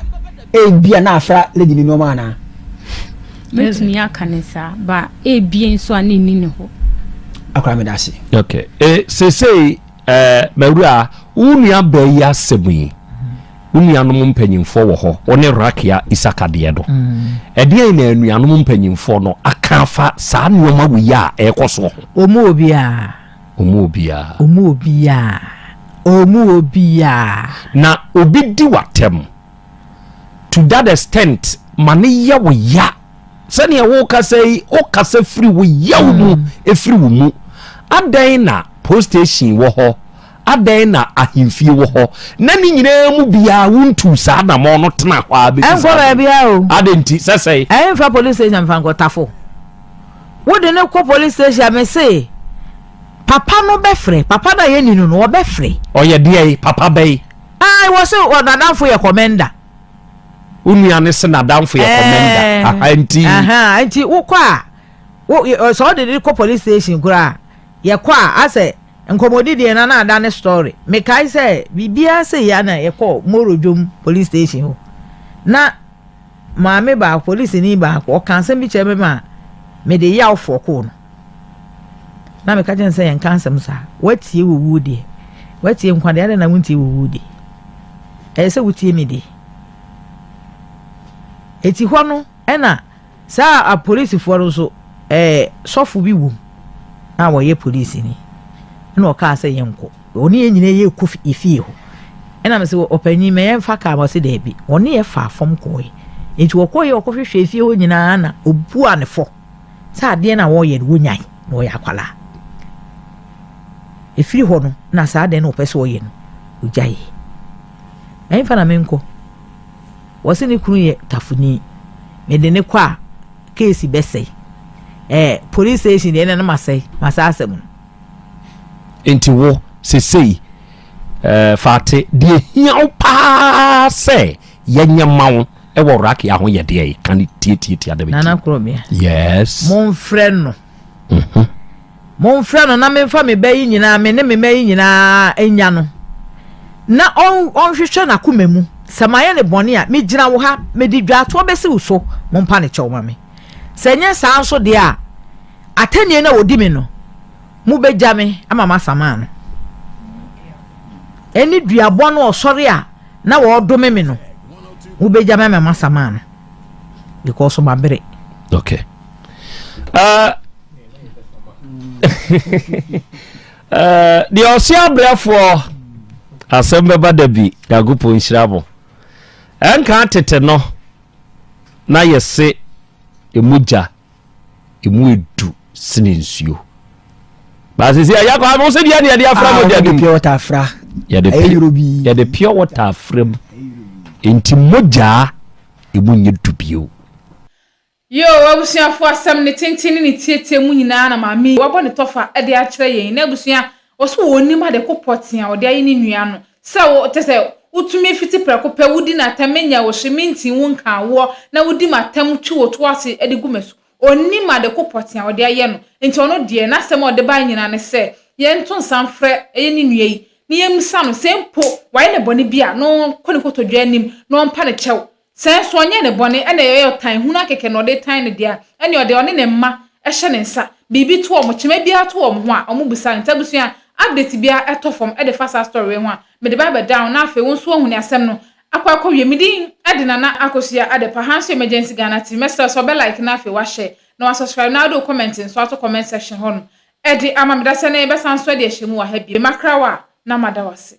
a, ebia na afra lady no nneɛma anaa? Mɛtumi aka ne saa, ba ebie nso a na ɛni ne hɔ. Akora meda ase. Okay. E, sesei, eh, mawura, wo nua baa yi asɛm yi, wo nuanom mpanyimfoɔ wɔ hɔ, wo ne Rakia Isaka deɛ no. Ɛdeɛn na anuanom mpanyimfoɔ no aka afa saa nneɛma wei a ɛrekɔ soɔ ho? Ɔmu obiara. Ɔmu obiara. Ɔmu obiara. Ɔmu obiara. Na obi di w'atɛm. To that extent ma ne yɛ wo ya sɛnea wokasa yi wokasa firi wo yaw mu mm. ɛfiri wo mu adɛn na post station wɔ hɔ adɛn na ahemfie wɔ hɔ na ne nyinaa mu biara wontu saa namɔ no tena hɔ a bɛsi saa baabiara o adɛn nti sɛ sɛe ɛmfa police station mfa nkɔ tafo wode ne kɔ police station me se papa no bɛfrɛ papa no a yɛni no no ɔbɛfrɛ ɔyɛ deɛ papa bɛyi Ae wɔ se wɔ nadamfo yɛ kɔmɛnda. Wo nua no se nadamfo yɛ kɔmɛnda. Aha nti. Aha nti wokɔ a wo sɛ ɔde de kɔ police station koraa yɛkɔ a asɛ nkɔmɔdi deɛ na na ada ne story. Mekae sɛ biribiara sɛ yia na yɛkɔ Moro dwom police station hɔ na maame baako polisini baako ɔka asɛm bi kyerɛ me ma mede yaw fɔkoo no. Na meka kyerɛ no sɛ yɛnka asɛm saa. Woatie wɔ wuo deɛ. Woatie nkwa deɛ, adɛn na wontie wɔ wuo deɛ? Ɛyɛ sɛ wotie me deɛ. Eti hɔ no ɛna saa apolisifoɔ no nso ɛɛ sɔfo bi wom a wɔyɛ polisini. Ɛna ɔkaa sɛ yɛnkɔ. Ɔne yɛn nyinaa yɛkɔ efie hɔ. Ɛna mese ɔpanyin ma yɛmfa kaa ma ɔse daabi. Ɔne yɛ faa fam kɔɔɛ. Enti wɔkɔɔyɛ ɔkɔhwehwɛ efie hɔ nyinaa na obua ne fɔ. Sɛ adeɛ no a wɔreyɛ no wɔnyae na ɔyɛ akwadaa. Ɛfiri hɔ no na saa adeɛ no ɔpɛ sɛ ɔyɛ no ɔgyaeɛ. Ɛmfa na menkɔ. Wɔse ne kunu yɛ tafoni. Mede ne kɔ a keesi bɛsɛe. Ɛɛ police station deɛ ɛna no masɛe masa asɛm no. Nti wo sesei ɛɛ Fate deɛ hia wo paa sɛ yɛnyɛ ma wo ɛwɔ Rakia ho yɛ deɛ ka ne tiatiatia dɛ Nana Korobea. Yes. Momfrɛ no. Mm-hmm. Momfrɛ no na memfa me ba yi nyinaa me ne me mma yi nyinaa nya no. Na ɔnhwehwɛ n'akoma mu. Sɛ mayɛ ne bɔne a, megyina wo ha, mede dwaatoɔ bɛsi wo so, mompa ne kyɛw ma me. Sɛ ɛnyɛ saa nso deɛ a, atɛnnie no a ɔdi me no, Mobɛgya me ama masamaa no. Ɛne duabɔ no ɔsɔre a na wɔredome me no, mobɛgya me ama masamaa no because mabere. Okay. Deɛ ɔse abrɛfoɔ asɛm bɛba da bi. Nyankopɔn nhyira mo. Ɛnka tete no na yɛse ɛmu gya ɛmu edu sene nsuo. Baasisi ɛyɛ kɔ ano sɛ deɛ ne yɛde afra ah, mogya no mu. Pure water afra. Yɛde pure water afra mu. Nti mogyaa ɛmu nyɛ du bio. Yoo, abusuafo, asɛm ne tenten ne ne tietie mu nyinaa na maame yi wabɔ ne tɔfa de akyerɛ yɛn. Na abusua, ɔso ɔnnim ade ko pɔtee a ɔde ayɛ ne nua no. Sɛ wo, kyerɛ sɛ, wotumi fiti prɛko pɛ wodi n'atɛm, menyɛ wo hwe, mentii wo nkaa woɔ, na wodi m'atɛm twi wo to ase de gu me so. Ɔnnim ade ko pɔtee a ɔde ayɛ no. Nti ɔno deɛ, n'asɛm a ɔde baeɛ nyinaa ne sɛ, yɛnto nsa mfrɛ ɛyɛ ne nua yi, na yɛmmisa no sɛ mpo wayɛ no bɔne bi a, na ɔnkɔ ne kotodwe anim na ɔmpa no kyɛw. Sɛ nso ɔnyɛɛ no bɔne na ɛyɛ ɔtan hunu ara kɛkɛ na ɔde tan no deɛ a, ɛnneɛ ɔde ɔne ne mma hyɛ ne nsa. Biribi to wɔn, kyema biara to wɔn ho a, wɔbisa no. Nti abusua, update biara ɛtɔ fam de fa saa story wei ho a, mede ba abɛdan wo na afei wo nso woahu nea asɛm no akɔ akɔwie. Me din de Nana Akosua Adepa, ha nso yɛ Emergency Ghana TV. Mɛsrɛ wo sɛ wobɛ like na afei woahyɛ na woasubscribe na wode wo comment nso ato comment section hɔ nom de ama me. Dasɛ no yɛbɛsan nso de ahyɛ mu wɔ ha bio. Makra wo a, na mada wo ase.